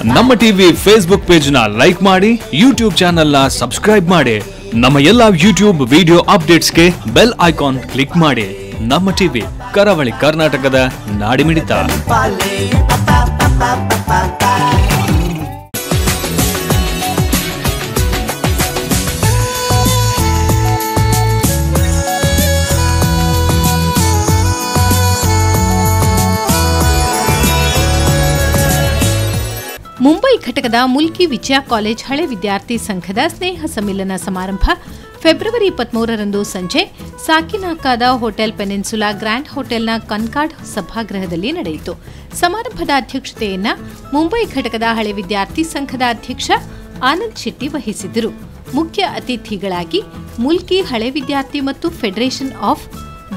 ನಮ್ಮ TV Facebook page ನ like ಮಾಡಿ, ಯೂಟ್ಯೂಬ್ ಚಾನೆಲ್ ನ ಸಬ್ಸ್ಕ್ರೈಬ್ ಮಾಡಿ, ನಮ್ಮ ಎಲ್ಲಾ ಯೂಟ್ಯೂಬ್ ವಿಡಿಯೋ ಅಪ್ಡೇಟ್ಸ್ಗೆ ಬೆಲ್ ಐಕಾನ್ ಕ್ಲಿಕ್ ಮಾಡಿ. ನಮ್ಮ ಟಿವಿ ಕರಾವಳಿ ಕರ್ನಾಟಕದ ನಾಡಿಮಿಡಿತ. ಮುಂಬೈ ಘಟಕದ ಮುಲ್ಕಿ ವಿಜಯ ಕಾಲೇಜ್ ಹಳೆ ವಿದ್ಯಾರ್ಥಿ ಸಂಘದ ಸ್ನೇಹ ಸಮ್ಮಿಲನ ಸಮಾರಂಭ ಫೆಬ್ರವರಿ 23ರಂದು ಸಂಜೆ ಸಾಕಿನಾಕಾದ ಹೋಟೆಲ್ ಪೆನಿನ್ಸುಲಾ ಗ್ರ್ಯಾಂಡ್ ಹೋಟೆಲ್ನ ಕನ್ಕಾರ್ಡ್ ಸಭಾಗೃಹದಲ್ಲಿ ನಡೆಯಿತು. ಸಮಾರಂಭದ ಅಧ್ಯಕ್ಷತೆಯನ್ನು ಮುಂಬೈ ಘಟಕದ ಹಳೆ ವಿದ್ಯಾರ್ಥಿ ಸಂಘದ ಅಧ್ಯಕ್ಷ ಆನಂದ್ ಶೆಟ್ಟಿ ವಹಿಸಿದ್ದರು. ಮುಖ್ಯ ಅತಿಥಿಗಳಾಗಿ ಮುಲ್ಕಿ ಹಳೆ ವಿದ್ಯಾರ್ಥಿ ಮತ್ತು ಫೆಡರೇಷನ್ ಆಫ್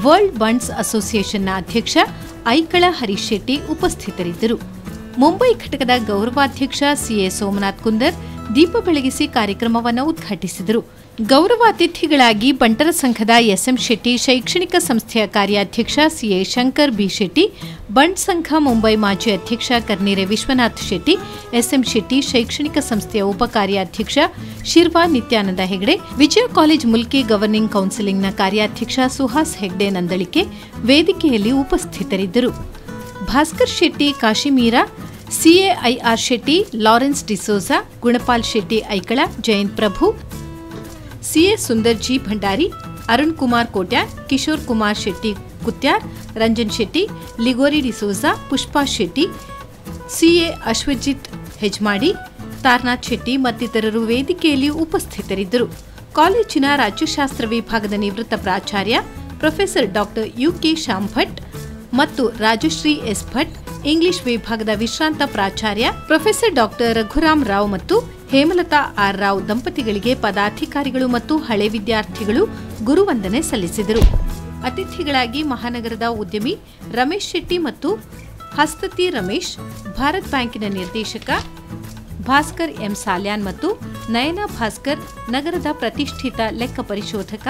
ವರ್ಲ್ಡ್ ಬಂಡ್ಸ್ ಅಸೋಸಿಯೇಷನ್ನ ಅಧ್ಯಕ್ಷ ಐಕಳ ಹರೀಶ್ ಶೆಟ್ಟಿ ಉಪಸ್ಥಿತರಿದ್ದರು. ಮುಂಬೈ ಘಟಕದ ಗೌರವಾಧ್ಯಕ್ಷ ಸಿಎ ಸೋಮನಾಥ್ ಕುಂದರ್ ದೀಪ ಬೆಳಗಿಸಿ ಕಾರ್ಯಕ್ರಮವನ್ನು ಉದ್ಘಾಟಿಸಿದರು. ಗೌರವ ಅತಿಥಿಗಳಾಗಿ ಬಂಟರ ಸಂಘದ ಎಸ್ಎಂ ಶೆಟ್ಟಿ, ಶೈಕ್ಷಣಿಕ ಸಂಸ್ಥೆಯ ಕಾರ್ಯಾಧ್ಯಕ್ಷ ಸಿಎ ಶಂಕರ್ ಬಿ ಶೆಟ್ಟಿ, ಬಂಟ್ ಸಂಘ ಮುಂಬೈ ಮಾಜಿ ಅಧ್ಯಕ್ಷ ಕರ್ನೀರೆ ವಿಶ್ವನಾಥ್ ಶೆಟ್ಟಿ, ಎಸ್ಎಂ ಶೆಟ್ಟಿ, ಶೈಕ್ಷಣಿಕ ಸಂಸ್ಥೆಯ ಉಪ ಕಾರ್ಯಾಧ್ಯಕ್ಷ ಶಿರ್ವಾ ನಿತ್ಯಾನಂದ ಹೆಗಡೆ, ವಿಜಯ ಕಾಲೇಜ್ ಮುಲ್ಕಿ ಗವರ್ನಿಂಗ್ ಕೌನ್ಸಿಲಿಂಗ್ನ ಕಾರ್ಯಾಧ್ಯಕ್ಷ ಸುಹಾಸ್ ಹೆಗ್ಡೆ ನಂದಳಿಕೆ ವೇದಿಕೆಯಲ್ಲಿ ಉಪಸ್ಥಿತರಿದ್ದರು. Bhaskar Shetty Kashimira, CAIR Shetty, Lawrence D'Souza, Gunapal Shetty Aikala, Jayant Prabhu, CA Sundar G Bhandari, Arun Kumar Kotian, Kishore Kumar Shetty Kutyar, Ranjan Shetty, Ligori D'Souza, Pushpa Shetty, CA Ashwajit Hejmadi, Taranath Shetty ಮತ್ತಿತರರು ವೇದಿಕೆಯಲ್ಲಿ ಉಪಸ್ಥಿತರಿದ್ದರು. ಕಾಲೇಜಿನ ರಾಜ್ಯಶಾಸ್ತ್ರ ವಿಭಾಗದ ನಿವೃತ್ತ ಪ್ರಾಚಾರ್ಯ professor ಡಾ UK Shambhat ಮತ್ತು Rajashree S Bhat, English ವಿಭಾಗದ ವಿಶ್ರಾಂತ ಪ್ರಾಚಾರ್ಯ ಪ್ರೊಫೆಸರ್ ಡಾಕ್ಟರ್ ರಘುರಾಮ್ ರಾವ್ ಮತ್ತು ಹೇಮಲತಾ ಆರ್ ರಾವ್ ದಂಪತಿಗಳಿಗೆ ಪದಾಧಿಕಾರಿಗಳು ಮತ್ತು ಹಳೆ ವಿದ್ಯಾರ್ಥಿಗಳು ಗುರುವಂದನೆ ಸಲ್ಲಿಸಿದರು. ಅತಿಥಿಗಳಾಗಿ ಮಹಾನಗರದ ಉದ್ಯಮಿ ರಮೇಶ್ ಶೆಟ್ಟಿ ಮತ್ತು ಹಸ್ತತಿ ರಮೇಶ್, ಭಾರತ್ ಬ್ಯಾಂಕಿನ ನಿರ್ದೇಶಕ ಭಾಸ್ಕರ್ ಎಂ ಸಾಲ್ಯಾನ್ ಮತ್ತು ನಯನಾ ಭಾಸ್ಕರ್, ನಗರದ ಪ್ರತಿಷ್ಠಿತ ಲೆಕ್ಕ ಪರಿಶೋಧಕ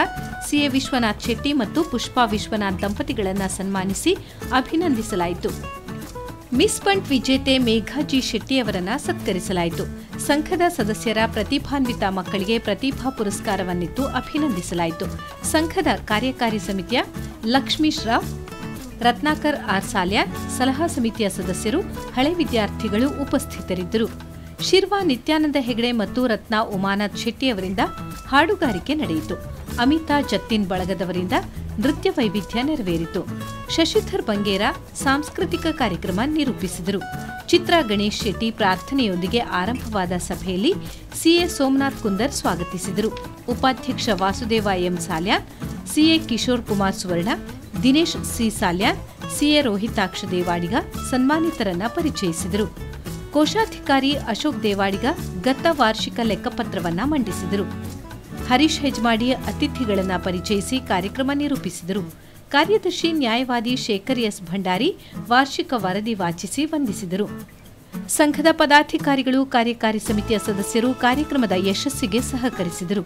ಸಿಎ ವಿಶ್ವನಾಥ್ ಶೆಟ್ಟಿ ಮತ್ತು ಪುಷ್ಪಾ ವಿಶ್ವನಾಥ್ ದಂಪತಿಗಳನ್ನು ಸನ್ಮಾನಿಸಿ ಅಭಿನಂದಿಸಲಾಯಿತು. ಮಿಸ್ ಬಂಟ್ ವಿಜೇತೆ ಮೇಘಾಜಿ ಶೆಟ್ಟಿ ಅವರನ್ನು ಸತ್ಕರಿಸಲಾಯಿತು. ಸಂಘದ ಸದಸ್ಯರ ಪ್ರತಿಭಾನ್ವಿತ ಮಕ್ಕಳಿಗೆ ಪ್ರತಿಭಾ ಪುರಸ್ಕಾರವನ್ನಿತ್ತು ಅಭಿನಂದಿಸಲಾಯಿತು. ಸಂಘದ ಕಾರ್ಯಕಾರಿ ಸಮಿತಿಯ ಲಕ್ಷ್ಮೀಶ್ ರಾವ್, ರತ್ನಾಕರ್ ಆರ್ ಸಾಲ್ಯಾನ್, ಸಲಹಾ ಸಮಿತಿಯ ಸದಸ್ಯರು, ಹಳೆ ವಿದ್ಯಾರ್ಥಿಗಳು ಉಪಸ್ಥಿತರಿದ್ದರು. ಶಿರ್ವಾ ನಿತ್ಯಾನಂದ ಹೆಗಡೆ ಮತ್ತು ರತ್ನಾ ಉಮಾನಾಥ್ ಶೆಟ್ಟಿ ಅವರಿಂದ ಹಾಡುಗಾರಿಕೆ ನಡೆಯಿತು. ಅಮಿತಾ ಜತ್ತಿನ್ ಬಳಗದವರಿಂದ ನೃತ್ಯ ವೈವಿಧ್ಯ ನೆರವೇರಿತು. ಶಶಿಧರ್ ಬಂಗೇರ ಸಾಂಸ್ಕೃತಿಕ ಕಾರ್ಯಕ್ರಮ ನಿರೂಪಿಸಿದರು. ಚಿತ್ರಾ ಗಣೇಶ್ ಶೆಟ್ಟಿ ಪ್ರಾರ್ಥನೆಯೊಂದಿಗೆ ಆರಂಭವಾದ ಸಭೆಯಲ್ಲಿ ಸಿಎ ಸೋಮನಾಥ್ ಕುಂದರ್ ಸ್ವಾಗತಿಸಿದರು. ಉಪಾಧ್ಯಕ್ಷ Vasudeva M Salian, CA Kishore Kumar Suvarna, Dinesh C Salian, CA Rohitaksha Devadiga ಸನ್ಮಾನಿತರನ್ನ ಪರಿಚಯಿಸಿದರು. ಕೋಶಾಧಿಕಾರಿ ಅಶೋಕ್ ದೇವಾಡಿಗ ಗತ ವಾರ್ಷಿಕ ಲೆಕ್ಕಪತ್ರವನ್ನು ಮಂಡಿಸಿದರು. ಹರೀಶ್ ಹೆಜ್ಮಾಡಿ ಅತಿಥಿಗಳನ್ನು ಪರಿಚಯಿಸಿ ಕಾರ್ಯಕ್ರಮ ನಿರೂಪಿಸಿದರು. ಕಾರ್ಯದರ್ಶಿ ನ್ಯಾಯವಾದಿ ಶೇಖರ್ ಎಸ್ ಭಂಡಾರಿ ವಾರ್ಷಿಕ ವರದಿ ವಾಚಿಸಿ ವಂದಿಸಿದರು. ಸಂಘದ ಪದಾಧಿಕಾರಿಗಳು, ಕಾರ್ಯಕಾರಿ ಸಮಿತಿಯ ಸದಸ್ಯರು ಕಾರ್ಯಕ್ರಮದ ಯಶಸ್ಸಿಗೆ ಸಹಕರಿಸಿದರು.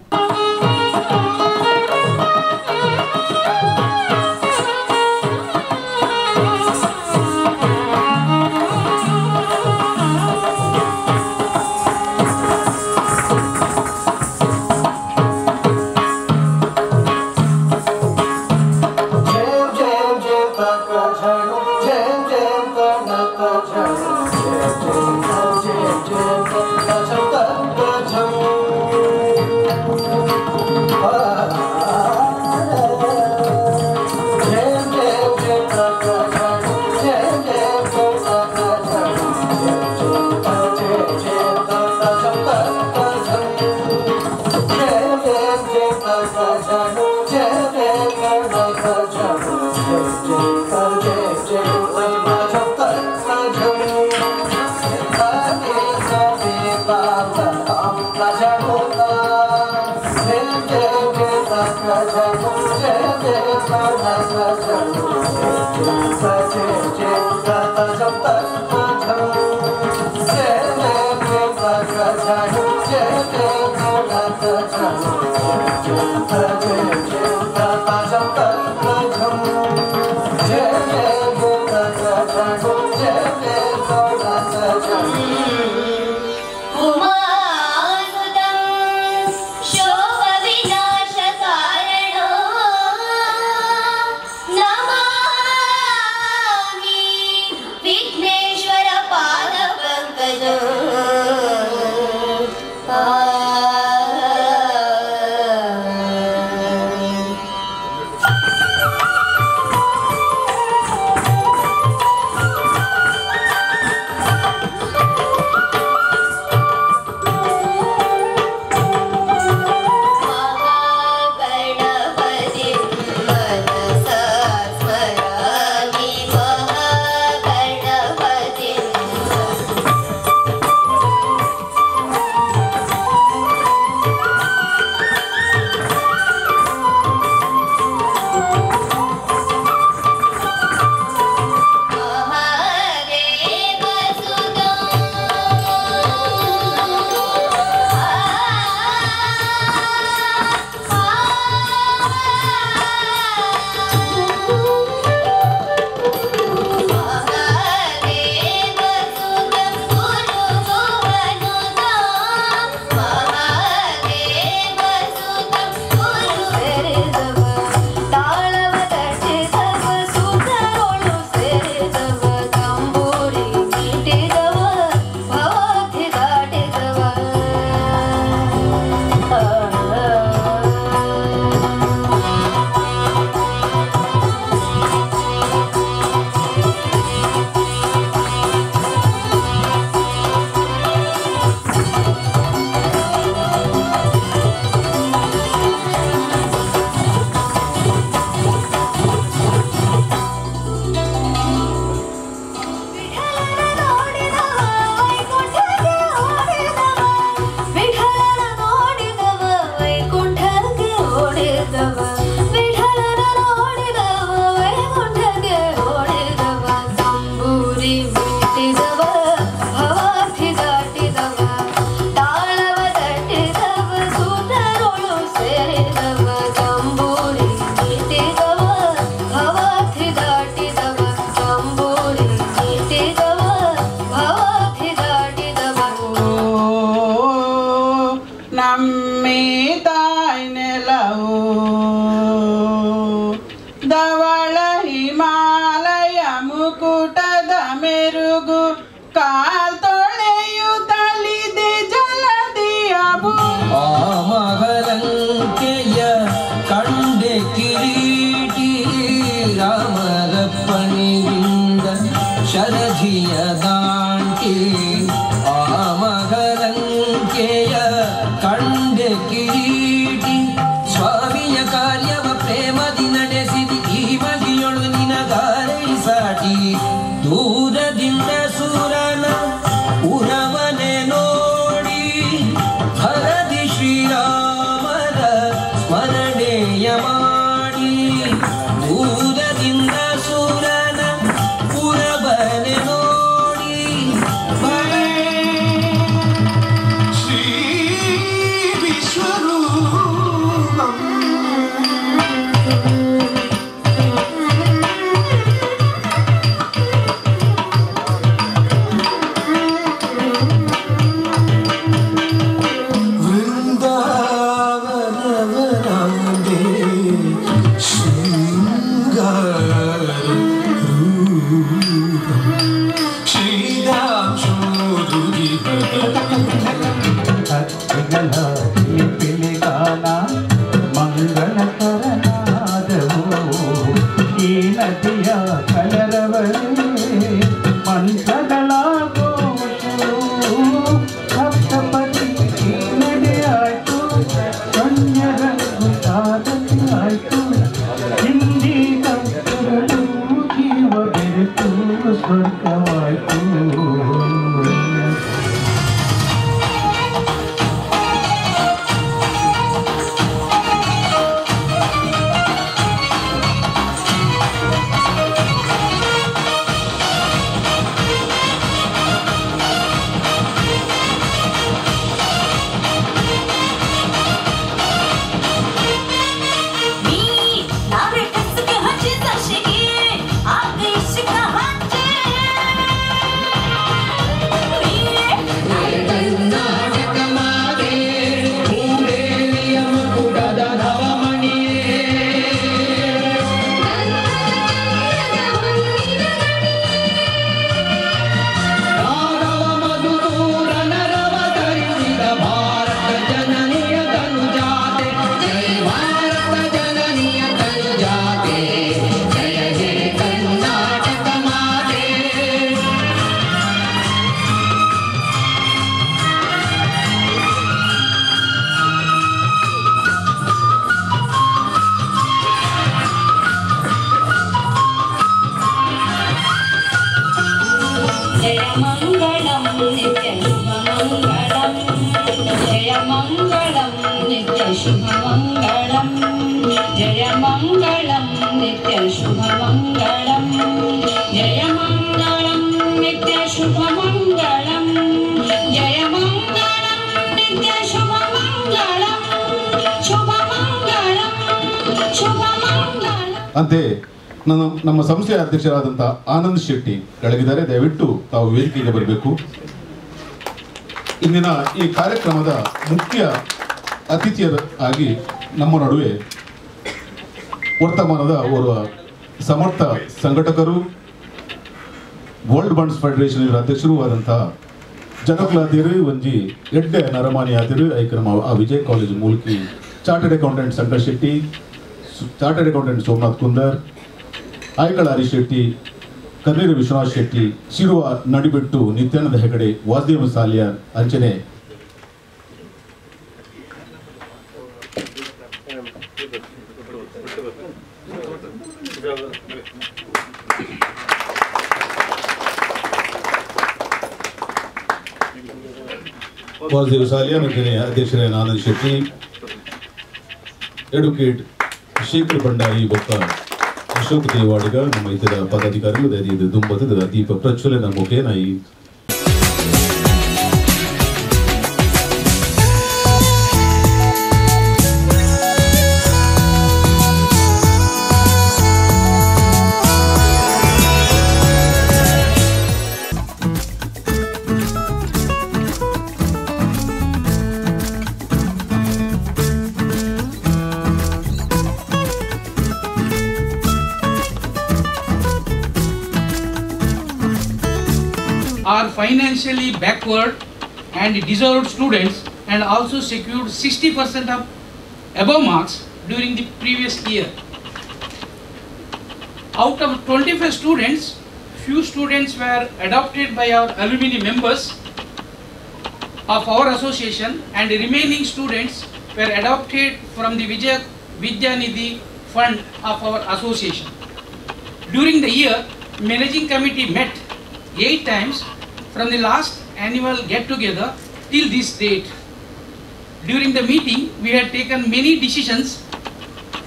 Jai Jai. ಆ ಮಗಲಂಕೆಯ ಕಂಡೆ ಕಿರೀಟಿ ಸ್ವಾಮಿಯ ಕಾರ್ಯವ ಪ್ರೇಮದಿ ನಡೆಸಿದಿ ಈ ಮಗಿಯೊಳು ನಿನಗಾರೈ ಸಾಟಿ ದೂರದಿಂದ ಸುರನ ಉರವನೆ ನೋಡಿ ಹರದಿ ಶ್ರೀರಾಮರ ಸ್ಮರಣೆಯ ಮಾಡಿ ದೂರದಿಂದ ಸುರನ ಉರವನೆ ನೋಡಿ ಶ್ರೀ ವಿಶ್ವರೂಪಂ. ವೃಂದಾವನವನಾಂಬೆ ಶೃಂಗಾರ ರೂಪಂ ಪಿಲಿಗಾನ ಮಂಗಳ ಕರನಾದವು ಈ ನದಿಯ ಕಲರವರೇ ಮಂತ್ರಗಳ ಘೋಷವು ಸಪ್ತಪದಿ ಈ ನಡೆಯಾಯ್ತು ಕನ್ಯರಂಗು ಸಾಧನೆ ಆಯ್ತು ಹಿಂದಿ ಕಂಕುಗಳು ಜೀವ ಬೆರೆತು ಸ್ವರ್ಗವಾಯ್ತು. ಜಯ ಮಂಗಳಂ ನಿತ್ಯ ಶುಭ ಮಂಗಳಂ ಜಯ ಮಂಗಳಂ ನಿತ್ಯ ಶುಭ ಮಂಗಳಂ ಜಯ ಮಂಗಳಂ ನಿತ್ಯ ಶುಭ ಮಂಗಳಂ ಜಯ ಮಂಗಳಂ ನಿತ್ಯ ಶುಭ ಮಂಗಳಂ ಜಯ ಮಂಗಳಂ ನಿತ್ಯ ಶುಭ ಮಂಗಳಂ ಶುಭ ಮಂಗಳಂ ಶುಭ ಮಂಗಳಂ. ಅಂತೆಯೇ ನಮ್ಮ ಸಂಸ್ಥೆಯ ಅಧ್ಯಕ್ಷರಾದಂಥ ಆನಂದ್ ಶೆಟ್ಟಿ ಕೆಳಗಿದ್ದಾರೆ, ದಯವಿಟ್ಟು ತಾವು ವೇದಿಕೆಗೆ ಬರಬೇಕು. ಇಂದಿನ ಈ ಕಾರ್ಯಕ್ರಮದ ಮುಖ್ಯ ಅತಿಥಿಯರಾಗಿ ನಮ್ಮ ನಡುವೆ ವರ್ತಮಾನದ ಓರ್ವ ಸಮರ್ಥ ಸಂಘಟಕರು, ವರ್ಲ್ಡ್ ಬಂಡ್ಸ್ ಫೆಡರೇಷನ್ ಇವರ ಅಧ್ಯಕ್ಷರೂ ಆದಂತಹ ಜನಕುಲಾದಿರು ಒಂಜಿ ಎಡ್ಡೆ ನರಮಾನಿ ಆದಿರು ಐಕ್ರಮ ಆ Vijay college Mulki chartered accountant Shankar Shetty, chartered accountant Somanath Kundar, Aikala Hari Shetty, Karneer Vishwanath Shetty, Shiruva Nadibettu Nithyananda Hegde, Vasudeva Salian ಅಂಚನೆ ವಾಸುದೇವ ಸಾಲಿಯಾನ್ ಅಂಚನೆ ಅಧ್ಯಕ್ಷರಾದ ಆನಂದ್ ಶೆಟ್ಟಿ, ಅಡ್ವೊಕೇಟ್ ಶೇಖರ್ ಭಂಡಾರಿ ಬೊಕ್ಕ ಅಶೋಕ್ ದೇವಾಡಿಗ ನಮ್ಮ ಇತರ ಪದಾಧಿಕಾರಿಗಳು ದಯದೀದ ದುಂಬದ ದೀಪ ಪ್ರಜ್ವಲನ ಮುಖೇನ ಈ are financially backward and deserved students and also secured 60% of above marks during the previous year. Out of 25 students, Few students were adopted by our alumni members of our association, and the remaining students were adopted from the Vijaya Vidyanidhi fund of our association. During the year, managing committee met 8 times from the last annual get-together till this date. During the meeting, we had taken many decisions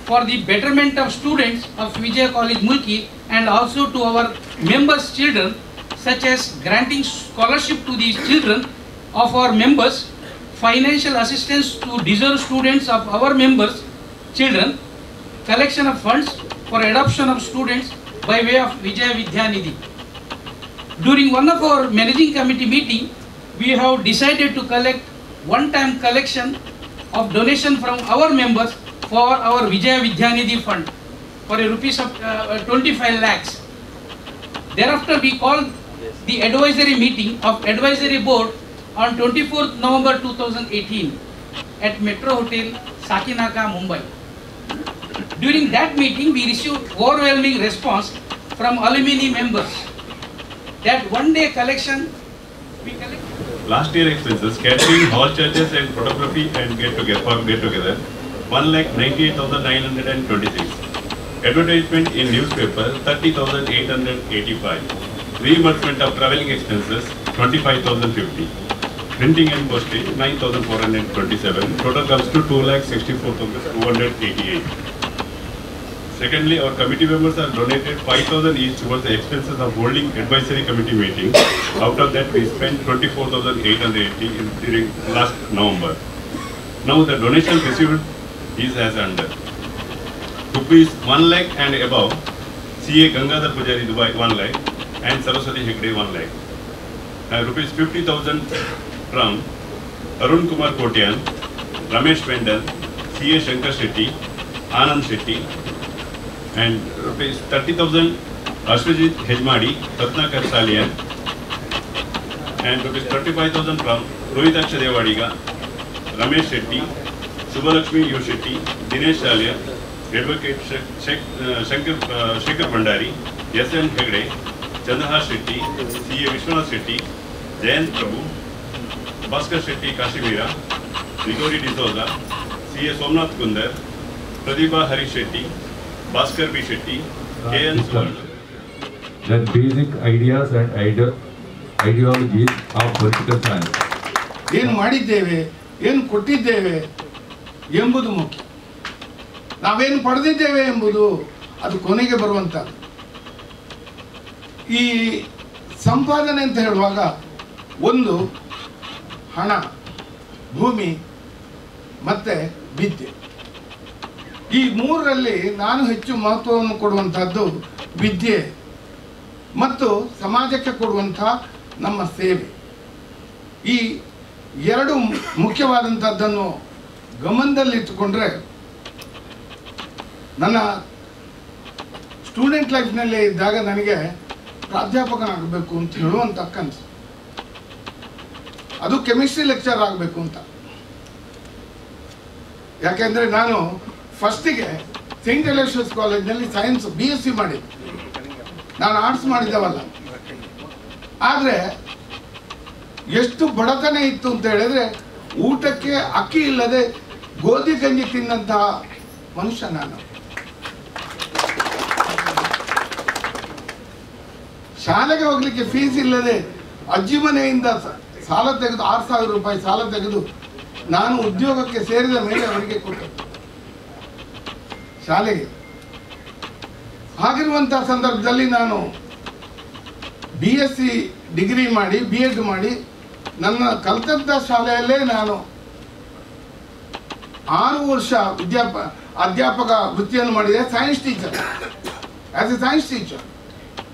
for the betterment of students of Vijaya College Mulki and also to our members' children, such as granting scholarship to the children of our members, financial assistance to deserved students of our members' children, collection of funds for adoption of students by way of Vijaya Vidyanidhi. During one of our managing committee meeting, we have decided to collect one-time collection of donation from our members for our Vijaya Vidyanidhi fund for a rupees of 25 lakhs. Thereafter, we called the advisory meeting of advisory board on 24th November 2018 at Metro Hotel, Sakinaka, Mumbai. During that meeting, we received overwhelming response from alumni members that one day collection we collect. Last year expenses, catering, hall charges and photography and get together for get together, 1,98,926. Advertisement in newspaper, 30,885. Reimbursement of traveling expenses, 25,050. Printing and postage, 9,427. Total comes to 2,64,288. Secondly, our committee members are donated 5,000 each towards the expenses of holding advisory committee meeting. Out of that, we spent 24,880 during last November. Now the donation received is as under. Rupees 1 lakh and above, CA Gangadhar Pujari Dubai 1 lakh and Saraswati Hegde 1 lakh. Rupees 50,000 from Arun Kumar Kotian, Ramesh Vendel, CA Shankar Shetty, Anand Shetty, and rupees 30,000 Ashwajit Hejmadi, Ratnakar Salian, and rupees 35,000 from Rohitaksha Devadiga, Ramesh Shetty, Subhalakshmi U Shetty, Dinesh Salia, Advocate Shekhar Bhandari, S N Hegde, Chandrahas Shetty, C A Vishwanath Shetty, Jayant Prabhu, Bhaskar Shetty Kashimira, Rigori D'Souza, C A Somnath Kundar, Pratibha Harish Shetty, Bhaskar B Shetty, K N Suvarna. Then basic ideas and ideologies of political science. ಏನು ಮಾಡಿದ್ದೇವೆ, ಏನು ಕೊಟ್ಟಿದ್ದೇವೆ ಎಂಬುದು ಮುಖ್ಯ. ನಾವೇನು ಪಡೆದಿದ್ದೇವೆ ಎಂಬುದು ಅದು ಕೊನೆಗೆ ಬರುವಂಥದ್ದು. ಈ ಸಂಪಾದನೆ ಅಂತ ಹೇಳುವಾಗ ಒಂದು ಹಣ, ಭೂಮಿ ಮತ್ತು ವಿದ್ಯೆ, ಈ ಮೂರರಲ್ಲಿ ನಾನು ಹೆಚ್ಚು ಮಹತ್ವವನ್ನು ಕೊಡುವಂಥದ್ದು ವಿದ್ಯೆ ಮತ್ತು ಸಮಾಜಕ್ಕೆ ಕೊಡುವಂಥ ನಮ್ಮ ಸೇವೆ. ಈ ಎರಡು ಮುಖ್ಯವಾದಂಥದ್ದನ್ನು ಗಮನದಲ್ಲಿಟ್ಟುಕೊಂಡ್ರೆ ನನ್ನ ಸ್ಟೂಡೆಂಟ್ ಲೈಫ್ನಲ್ಲೇ ಇದ್ದಾಗ ನನಗೆ ಪ್ರಾಧ್ಯಾಪಕನಾಗಬೇಕು ಅಂತ ಹೇಳುವಂಥ ಕನಸು, ಅದು ಕೆಮಿಸ್ಟ್ರಿ ಲೆಕ್ಚರ್ ಆಗಬೇಕು ಅಂತ. ಯಾಕೆಂದರೆ ನಾನು ಫಸ್ಟಿಗೆ ಸೆಂಟ್ ಅಲೋಶಿಯಸ್ ಕಾಲೇಜ್ನಲ್ಲಿ ಸೈನ್ಸ್ BSc ಮಾಡಿದ್ದೆ, ನಾನು ಆರ್ಟ್ಸ್ ಮಾಡಿದ್ದವಲ್ಲ. ಆದರೆ ಎಷ್ಟು ಬಡತನ ಇತ್ತು ಅಂತ ಹೇಳಿದರೆ ಊಟಕ್ಕೆ ಅಕ್ಕಿ ಇಲ್ಲದೆ ಗೋಧಿ ಗಂಜಿ ತಿನ್ನಂತಹ ಮನುಷ್ಯ ನಾನು. ಶಾಲೆಗೆ ಹೋಗಲಿಕ್ಕೆ ಫೀಸ್ ಇಲ್ಲದೆ ಅಜ್ಜಿ ಮನೆಯಿಂದ ಸಾಲ ತೆಗೆದು 6,000 ರೂಪಾಯಿ ಸಾಲ ತೆಗೆದು ನಾನು ಉದ್ಯೋಗಕ್ಕೆ ಸೇರಿದ ಮೇಲೆ ಅವರಿಗೆ ಕೊಟ್ಟೆ ಶಾಲೆಗೆ. ಹಾಗಿರುವಂಥ ಸಂದರ್ಭದಲ್ಲಿ ನಾನು BSc degree ಮಾಡಿ BEd ಮಾಡಿ ನನ್ನ ಕಲಿತಂಥ ಶಾಲೆಯಲ್ಲೇ ನಾನು 6 ವರ್ಷ ಅಧ್ಯಾಪಕ ವೃತ್ತಿಯನ್ನು ಮಾಡಿದೆ. Science teacher, as a science teacher,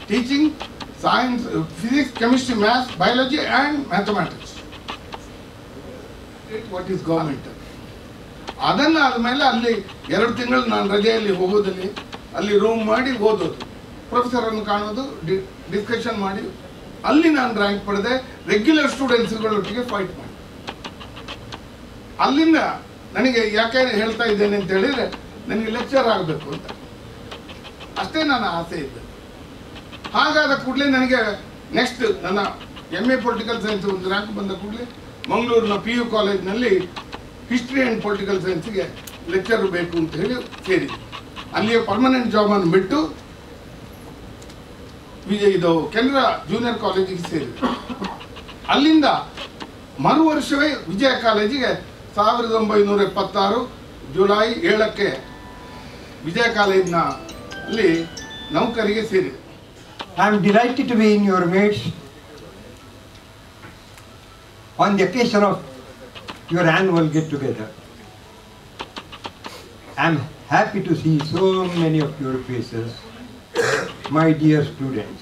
teaching science, physics, chemistry, maths, biology and mathematics. What is government? ಅದನ್ನು ಆದಮೇಲೆ ಅಲ್ಲಿ 2 ತಿಂಗಳು ನಾನು ರಜೆಯಲ್ಲಿ ಹೋಗೋದಲ್ಲಿ ಅಲ್ಲಿ ರೂಮ್ ಮಾಡಿ ಓದೋದು, ಪ್ರೊಫೆಸರನ್ನು ಕಾಣೋದು, ಡಿಸ್ಕಷನ್ ಮಾಡಿ ಅಲ್ಲಿ ನಾನು ರ್ಯಾಂಕ್ ಪಡೆದೆ. ರೆಗ್ಯುಲರ್ ಸ್ಟೂಡೆಂಟ್ಸ್ಗಳೊಟ್ಟಿಗೆ ಫೈಟ್ ಮಾಡಿ ಅಲ್ಲಿಂದ ನನಗೆ ಯಾಕೆ ಹೇಳ್ತಾ ಇದ್ದೇನೆ ಅಂತ ಹೇಳಿದರೆ ನನಗೆ ಲೆಕ್ಚರ್ ಆಗಬೇಕು ಅಂತ ಅಷ್ಟೇ ನನ್ನ ಆಸೆ ಇದ್ದೆ. ಹಾಗಾದ ಕೂಡಲೇ ನನಗೆ ನೆಕ್ಸ್ಟ್ ನನ್ನ ಎಮ್ ಎ ಪೊಲಿಟಿಕಲ್ ಸೈನ್ಸ್ ಒಂದು ರ್ಯಾಂಕ್ ಬಂದ ಕೂಡಲೇ ಮಂಗಳೂರಿನ ಪಿ ಯು ಕಾಲೇಜ್ನಲ್ಲಿ ಹಿಸ್ಟ್ರಿ ಆ್ಯಂಡ್ ಪೊಲಿಟಿಕಲ್ ಸೈನ್ಸ್ಗೆ ಲೆಕ್ಚರ್ ಬೇಕು ಅಂತ ಹೇಳಿ ಸೇರಿದೆ. ಅಲ್ಲಿಯ ಪರ್ಮನೆಂಟ್ ಜಾಬನ್ನು ಬಿಟ್ಟು ಇದು ಕೆನರಾ ಜೂನಿಯರ್ ಕಾಲೇಜಿಗೆ ಸೇರಿದೆ. ಅಲ್ಲಿಂದ ಮರು ವರ್ಷವೇ ವಿಜಯ ಕಾಲೇಜಿಗೆ 1976 ಜುಲೈ 7ಕ್ಕೆ ವಿಜಯ ಕಾಲೇಜಿನಲ್ಲಿ ನೌಕರಿಗೆ ಸೇರಿದೆ. I am delighted to be in your midst on the occasion of your annual get-together. I am happy to see so many of your faces, my dear students.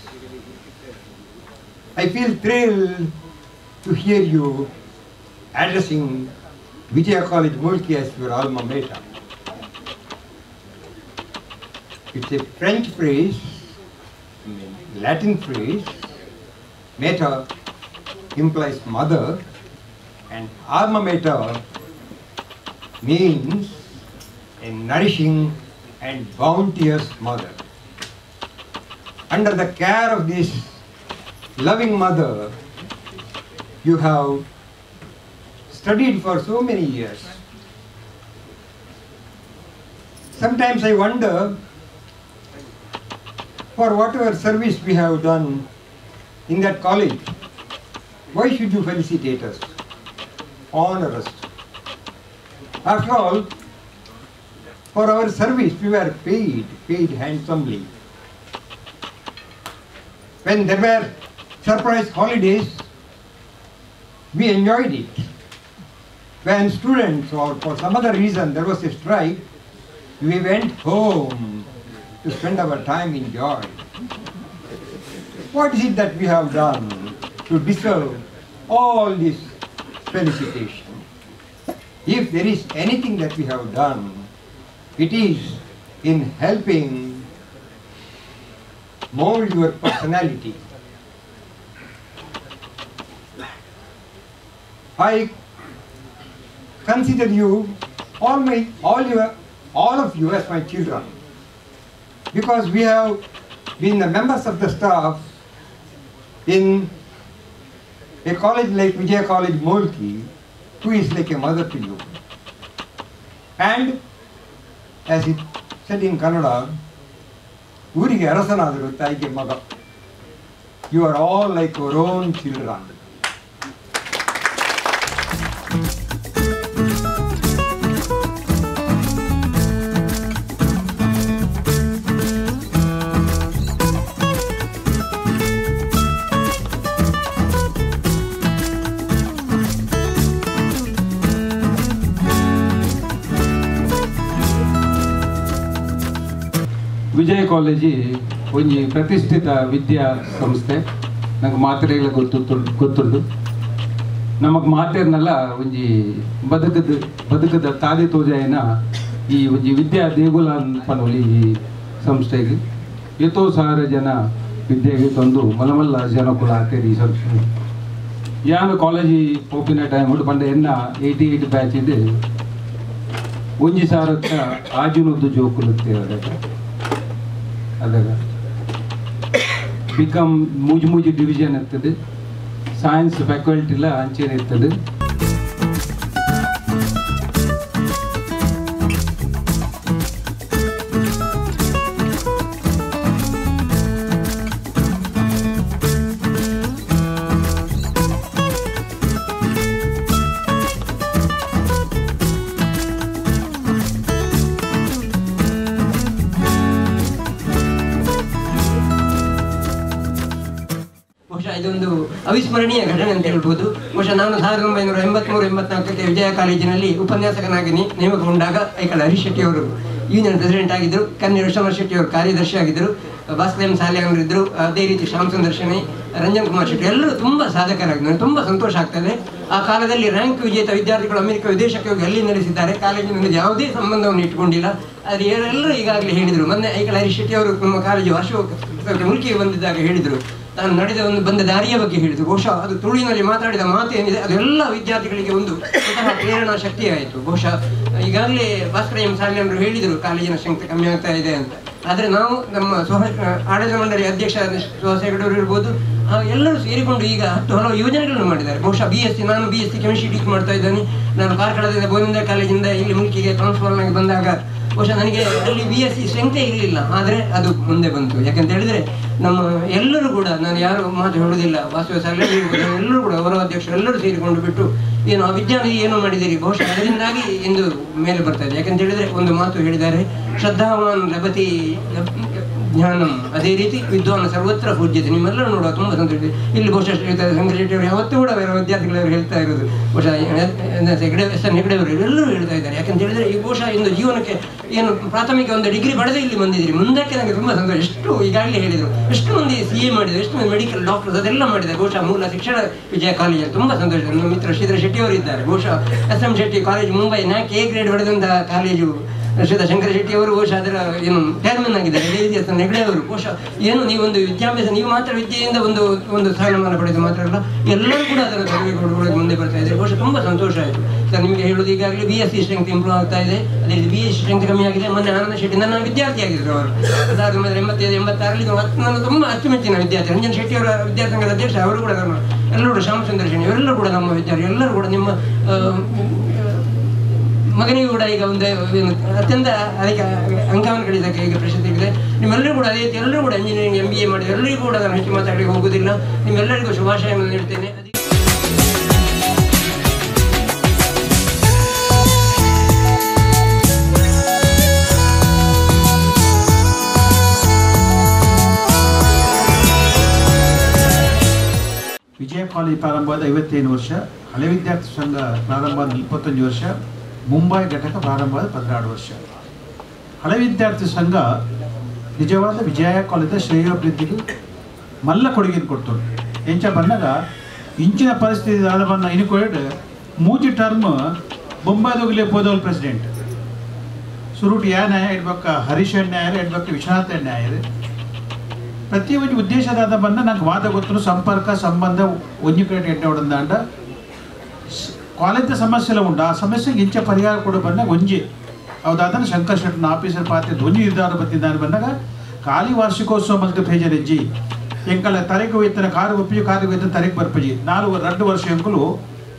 I feel thrilled to hear you addressing Vijaya College Mulki as your alma mater. It's a French phrase, I mean, Latin phrase. Mater implies mother, and alma mater means a nourishing and bounteous mother. Under the care of this loving mother, you have studied for so many years. Sometimes I wonder, for whatever service we have done in that college, why should you felicitate us, honor us? After all, for our service we were paid handsomely. When there were surprise holidays, we enjoyed it. When students or for some other reason there was a strike, we went home to spend our time in joy. What is it that we have done to deserve all this felicitation? If there is anything that we have done, it is in helping mold your personality. I consider you, all of you as my children, because we have been the members of the staff in a college like Vijaya College Mulki, who is like a mother to you. And as it said in Kannada, Urige arasanadaru taige maga. You are all like your own children. Vijaya college ಒಂಜಿ ಪ್ರತಿಷ್ಠಿತ ವಿದ್ಯಾ ಸಂಸ್ಥೆ. ನಂಗೆ ಮಾತ್ರೆಗಳ ಗೊತ್ತುಂಡು. ನಮಗೆ ಮಾತೆರ್ನಲ್ಲ ಒಂಜಿ ಬದುಕದ ತಾದಿ ತೋಜಾಯಿನ ಈ ಒಂಜಿ ವಿದ್ಯಾ ದೇಗುಲ ಪನೊಲಿ ಈ ಸಂಸ್ಥೆಗೆ ಎತ್ತೋ ಸಾವಿರ ಜನ ವಿದ್ಯೆಗೆ ತಂದು ಮಲಮಲ್ಲ ಜನಕುಲ ಆತೇರಿ ಈ ಸಂಸ್ಥೆ. ಯಾನು ಕಾಲೇಜಿ ಪೋಪಿನ ಟೈಮ್ ಪಂಡ ಎನ್ನ 88 ಬ್ಯಾಚ್ ಇದೆ. ಒಂಜಿ ಸಾವಿರಕ್ಕ ಆಜುನೊಂದು ಜೋಕುಲುತ್ತೆ ಅದಾಗ ಬಿಕಾಮ್ ಮೂಜಿ ಮೂಜಿ ಡಿವಿಷನ್ ಇರ್ತದೆ, ಸೈನ್ಸ್ ಫ್ಯಾಕಲ್ಟಿಲ ಅಂಚೆನೆ ಇರ್ತದೆ. ಇದೊಂದು ಅವಿಸ್ಮರಣೀಯ ಘಟನೆ ಅಂತ ಹೇಳ್ಬೋದು. ಬಹುಶಃ ನಾನು 1983-84ಕ್ಕೆ ವಿಜಯ ಕಾಲೇಜಿನಲ್ಲಿ ಉಪನ್ಯಾಸಕನಾಗಿ ನೇಮಕಗೊಂಡಾಗ ಐಕಳ ಹರೀಶ್ ಶೆಟ್ಟಿ ಅವರು ಯೂನಿಯನ್ ಪ್ರೆಸಿಡೆಂಟ್ ಆಗಿದ್ದರು, ಕನ್ನಡ ವಿಶ್ವನಾಥ್ ಶೆಟ್ಟಿ ಅವರು ಕಾರ್ಯದರ್ಶಿ ಆಗಿದ್ದರು, ಭಾಸ್ಕರ್ ಎಂ ಸಾಲಿಯಾನವರಿದ್ದರು, ಅದೇ ರೀತಿ ಶ್ಯಾಮ್ ಸುಂದರ್ ಶೆಣೈ, ರಂಜನ್ ಕುಮಾರ್ ಶೆಟ್ಟಿ ಎಲ್ಲರೂ ತುಂಬ ಸಾಧಕರಾಗಿದ್ದರು. ನನಗೆ ತುಂಬ ಸಂತೋಷ ಆಗ್ತದೆ. ಆ ಕಾಲದಲ್ಲಿ ರ್ಯಾಂಕ್ ವಿಜೇತ ವಿದ್ಯಾರ್ಥಿಗಳು ಅಮೆರಿಕ ವಿದೇಶಕ್ಕೆ ಹೋಗಿ ಅಲ್ಲಿ ನಡೆಸಿದ್ದಾರೆ. ಕಾಲೇಜಿನಲ್ಲಿ ಯಾವುದೇ ಸಂಬಂಧವನ್ನು ಇಟ್ಟುಕೊಂಡಿಲ್ಲ. ಆದರೆ ಎಲ್ಲರೂ ಈಗಾಗಲೇ ಹೇಳಿದರು, ಮೊನ್ನೆ ಐಕಳ ಹರೀಶ್ ಶೆಟ್ಟಿ ಅವರು ನಮ್ಮ ಕಾಲೇಜು ವಾರ್ಷಿಕೋತ್ಸವಕ್ಕೆ ಮುಲ್ಕಿಗೆ ಬಂದಿದ್ದಾಗ ಹೇಳಿದರು, ತಾನು ನಡೆದ ಒಂದು ಬಂದ ದಾರಿಯ ಬಗ್ಗೆ ಹೇಳಿದರು. ಬಹುಶಃ ಅದು ತುಳುವಿನಲ್ಲಿ ಮಾತಾಡಿದ ಮಾತು ಏನಿದೆ ಅದೆಲ್ಲ ವಿದ್ಯಾರ್ಥಿಗಳಿಗೆ ಒಂದು ಸ್ವತಃ ಪ್ರೇರಣಾ ಶಕ್ತಿಯಾಯಿತು. ಬಹುಶಃ ಈಗಾಗಲೇ ಭಾಸ್ಕರ ಎಂ ಸಾಲಿಯವರು ಹೇಳಿದರು ಕಾಲೇಜಿನ ಸಂಖ್ಯೆ ಕಮ್ಮಿ ಆಗ್ತಾ ಇದೆ ಅಂತ. ಆದರೆ ನಾವು ನಮ್ಮ ಆಡಳಿತ ಮಂಡಳಿ ಅಧ್ಯಕ್ಷ ಸುಹಾಸ್ ಹೆಗಡೆಯವರು ಇರ್ಬೋದು, ಎಲ್ಲರೂ ಸೇರಿಕೊಂಡು ಈಗ 10 ಹಲವು ಯೋಜನೆಗಳನ್ನು ಮಾಡಿದ್ದಾರೆ. ಬಹುಶಃ BSc, ನಾನು BSc chemistry teach ಮಾಡ್ತಾ ಇದ್ದೇನೆ. ನಾನು ಕಾರ್ಕಳದಿಂದ ಗೋವಿಂದ ಕಾಲೇಜಿಂದ ಇಲ್ಲಿ ಮುಲ್ಕಿಗೆ ಟ್ರಾನ್ಸ್ಫರ್ ಆಗಿ ಬಂದಾಗ ಬಹುಶಃ ನನಗೆ ಅಲ್ಲಿ BSc ಸ್ಟ್ರೆಂಗ್ತೇ ಇರಲಿಲ್ಲ, ಆದರೆ ಅದು ಮುಂದೆ ಬಂತು. ಯಾಕಂತ ಹೇಳಿದರೆ ನಮ್ಮ ಎಲ್ಲರೂ ಕೂಡ, ನಾನು ಯಾರು ಮಾತು ಹೇಳುವುದಿಲ್ಲ, ವಾಸುವ ಸಾಗರ್ ಎಲ್ಲರೂ ಕೂಡ ಗೌರವ ಅಧ್ಯಕ್ಷರು ಎಲ್ಲರೂ ಸೇರಿಕೊಂಡು ಬಿಟ್ಟು ಏನು ಆ ವಿಜ್ಞಾನಿಗೆ ಏನು ಮಾಡಿದ್ದೀರಿ, ಬಹುಶಃ ಅದರಿಂದಾಗಿ ಇಂದು ಮೇಲೆ ಬರ್ತಾ ಇದೆ. ಯಾಕಂತ ಹೇಳಿದರೆ ಒಂದು ಮಾತು ಹೇಳಿದ್ದಾರೆ, ಶ್ರದ್ಧಾವಾನ್ ಲಭತಿ ಜ್ಞಾನಂ, ಅದೇ ರೀತಿ ವಿದ್ವಾನ್ ಸರ್ವತ್ರ ಪೂಜ್ಯತೆ. ನಿಮ್ಮೆಲ್ಲರೂ ನೋಡುವ ತುಂಬ ಸಂತೋಷ. ಇಲ್ಲಿ ಬಹುಶಃ ಶಂಕರ ಶೆಟ್ಟಿಯವರು ಯಾವತ್ತೂ ಕೂಡ ಅವರ ವಿದ್ಯಾರ್ಥಿಗಳವರು ಹೇಳ್ತಾ ಇರೋದು, ಬಹುಶಃ ಹೆಗಡೆ ಎಸ್ ಎನ್ ಹೆಗಡೆಯವರು ಎಲ್ಲರೂ ಹೇಳ್ತಾ ಇದ್ದಾರೆ. ಯಾಕಂತ ಹೇಳಿದರೆ ಈ ಬಹುಶಃ ಇಂದು ಜೀವನಕ್ಕೆ ಏನು ಪ್ರಾಥಮಿಕ ಒಂದು ಡಿಗ್ರಿ ಪಡೆದೇ ಇಲ್ಲಿ ಬಂದಿದ್ದೀರಿ, ಮುಂದಕ್ಕೆ ನನಗೆ ತುಂಬ ಸಂತೋಷ. ಎಷ್ಟು ಈಗಾಗಲೇ ಹೇಳಿದರು, ಎಷ್ಟು ಮಂದಿ CA ಮಾಡಿದರು, ಎಷ್ಟು ಮಂದಿ ಮೆಡಿಕಲ್ ಡಾಕ್ಟರ್ಸ್ ಅದೆಲ್ಲ ಮಾಡಿದ್ದಾರೆ. ಬಹುಶಃ ಮೂಲ ಶಿಕ್ಷಣ ವಿಜಯ ಕಾಲೇಜಲ್ಲಿ ತುಂಬ ಸಂತೋಷ. ನಮ್ಮ ಮಿತ್ರ ಶ್ರೀಧರ ಶೆಟ್ಟಿಯವರು ಇದ್ದಾರೆ, ಬಹುಶಃ SM Shetty college Mumbai NAAC A grade ಪಡೆದಂತಹ ಕಾಲೇಜು ಶ್ರೀಧರ ಶಂಕರ ಶೆಟ್ಟಿ ಅವರು ಬಹುಶಃ ಅದರ ಏನು ಚೇರ್ಮನ್ ಆಗಿದ್ದಾರೆ. ಅದೇ ರೀತಿ ಎಸ್ ಎನ್ ಹೆಗಡೆ ಅವರು ಬಹುಶಃ ಏನು ನೀವೊಂದು ವಿದ್ಯಾಭ್ಯಾಸ, ನೀವು ಮಾತ್ರ ವಿದ್ಯೆಯಿಂದ ಒಂದು ಒಂದು ಸ್ಥಾನಮಾನ ಪಡೆದು ಮಾತ್ರ ಅಲ್ಲ, ಎಲ್ಲರೂ ಕೂಡ ಅದರ ತರಬೇತಿ ಮುಂದೆ ಬರ್ತಾ ಇದ್ದಾರೆ. ಬಹುಶಃ ತುಂಬ ಸಂತೋಷ ಆಯಿತು ಸರ್. ನಿಮಗೆ ಹೇಳುವುದು ಈಗಾಗಲೇ BSc strength improve ಆಗ್ತಾ ಇದೆ, ಅದೇ ರೀತಿ BSc strength ಕಮ್ಮಿ ಆಗಿದೆ. ಮೊನ್ನೆ ಆನಂದ ಶೆಟ್ಟಿ ನನ್ನ ವಿದ್ಯಾರ್ಥಿಯಾಗಿದ್ದರು ಅವರು 1985, 86ರಲ್ಲಿ ನನ್ನ ತುಂಬ ಅಚ್ಚುಮೆಚ್ಚಿನ ವಿದ್ಯಾರ್ಥಿ. ರಂಜನ್ ಶೆಟ್ಟಿ ಅವರ ವಿದ್ಯಾರ್ಥಿ ಸಂಘದ ಅಧ್ಯಕ್ಷ ಅವರು ಕೂಡ ನಮ್ಮ ಎಲ್ಲರೂ ಕೂಡ, ಶ್ಯಾಮಸುಂದರ ಶೆಟ್ಟಿ ಇವರೆಲ್ಲರೂ ಕೂಡ ನಮ್ಮ ವಿದ್ಯಾರ್ಥಿ, ಎಲ್ಲರೂ ಕೂಡ ನಿಮ್ಮ ಮಗನಿಗೂ ಕೂಡ ಈಗ ಒಂದು ಅತ್ಯಂತ ಅದಕ್ಕೆ ಅಂಕವನ್ನು ಗಳಿಸಕ್ಕೆ ಈಗ ಪ್ರಶಸ್ತಿ ಇದೆ. ನಿಮ್ಮೆಲ್ಲರೂ ಕೂಡ ಅದೇ ರೀತಿ ಎಲ್ಲರೂ ಕೂಡ ಇಂಜಿನಿಯರಿಂಗ್ MBA ಮಾಡಿದ ಎಲ್ಲರಿಗೂ ಕೂಡ ನಾನು ಹೆಚ್ಚು ಮಾತಾಡಲಿಕ್ಕೆ ಹೋಗುವುದಿಲ್ಲ. ನಿಮ್ಮೆಲ್ಲರಿಗೂ ಶುಭಾಶಯವನ್ನು ನೀಡುತ್ತೇನೆ. ವಿಜಯ ಕಾಲೇಜ್ ಪ್ರಾರಂಭವಾದ 55 ವರ್ಷ, ಹಳೆ ವಿದ್ಯಾರ್ಥಿ ಸಂಘ ಪ್ರಾರಂಭವಾದ 21 ವರ್ಷ, ಮುಂಬೈ ಘಟಕ ಪ್ರಾರಂಭವಾದ 16 ವರ್ಷ. ಹಳೆ ವಿದ್ಯಾರ್ಥಿ ಸಂಘ ನಿಜವಾದ ವಿಜಯ ಕಾಲೇಜದ ಶ್ರೇಯೋಭಿವೃದ್ಧಿಗೆ ಮಲ್ಲ ಕೊಡುಗೆಯನ್ನು ಕೊಡ್ತು. ಎಂಚ ಬಂದಾಗ ಇಂಚಿನ ಪರಿಸ್ಥಿತಿ ಆದ ಬಂದ ಇನ್ಕ್ವೈರ್ಡ್ ಮೂಜಿ ಟರ್ಮ್ ಬೊಂಬಾದೋಗಲೇ ಪೋದವಲ್ ಪ್ರೆಸಿಡೆಂಟ್ ಸುರುಟ್ ಯಾ ನ್ಯಾಯ ಇಡ್ಬೇಕ, ಹರೀಶ್ ನ್ಯಾಯರು ಇಡ್ಬೇಕು, ವಿಶ್ವನಾಥ ನ್ಯಾಯರು. ಪ್ರತಿಯೊಂದು ಉದ್ದೇಶದಾದ ಬಂದ ನಂಗೆ ವಾದ ಗೊತ್ತು, ಸಂಪರ್ಕ ಸಂಬಂಧ ಒಂಜಿ ಕಡೆ ಎಡ್ಡೆ ಹೊಡೆದಾಂಡ ಕಾಲೇಜ ಸಮಸ್ಯೆ ಉಂಟು. ಆ ಸಮಸ್ಯೆಗೆ ಇಂಚ ಪರಿಹಾರ ಕೊಡು ಬಂದಾಗ ಒಂಜಿ ಹೌದಾದ ಶಂಕರ್ ಶೆಟ್ಟನ ಆಫೀಸರ್ ಪಾತ್ರ ಒಂಜಿ ನಿರ್ಧಾರ ಬತ್ತಿದ್ದಾನೆ ಬಂದಾಗ ಖಾಲಿ ವಾರ್ಷಿಕೋತ್ಸವ ಮಲ್ತು ಬೇಜಾರಿಜ್ಜಿ ಎಂಕಲ ತರೆಗೆ ಹೋಯ್ತಾನೆ ಕಾರು ಒಪ್ಪಿಜಿ ಕಾರಿಗೆ ಹೋಯ್ತಾನೆ ತರೆಗೆ ಬರ್ಪಜಿ 4-2 ವರ್ಷ ಎಂಕಲು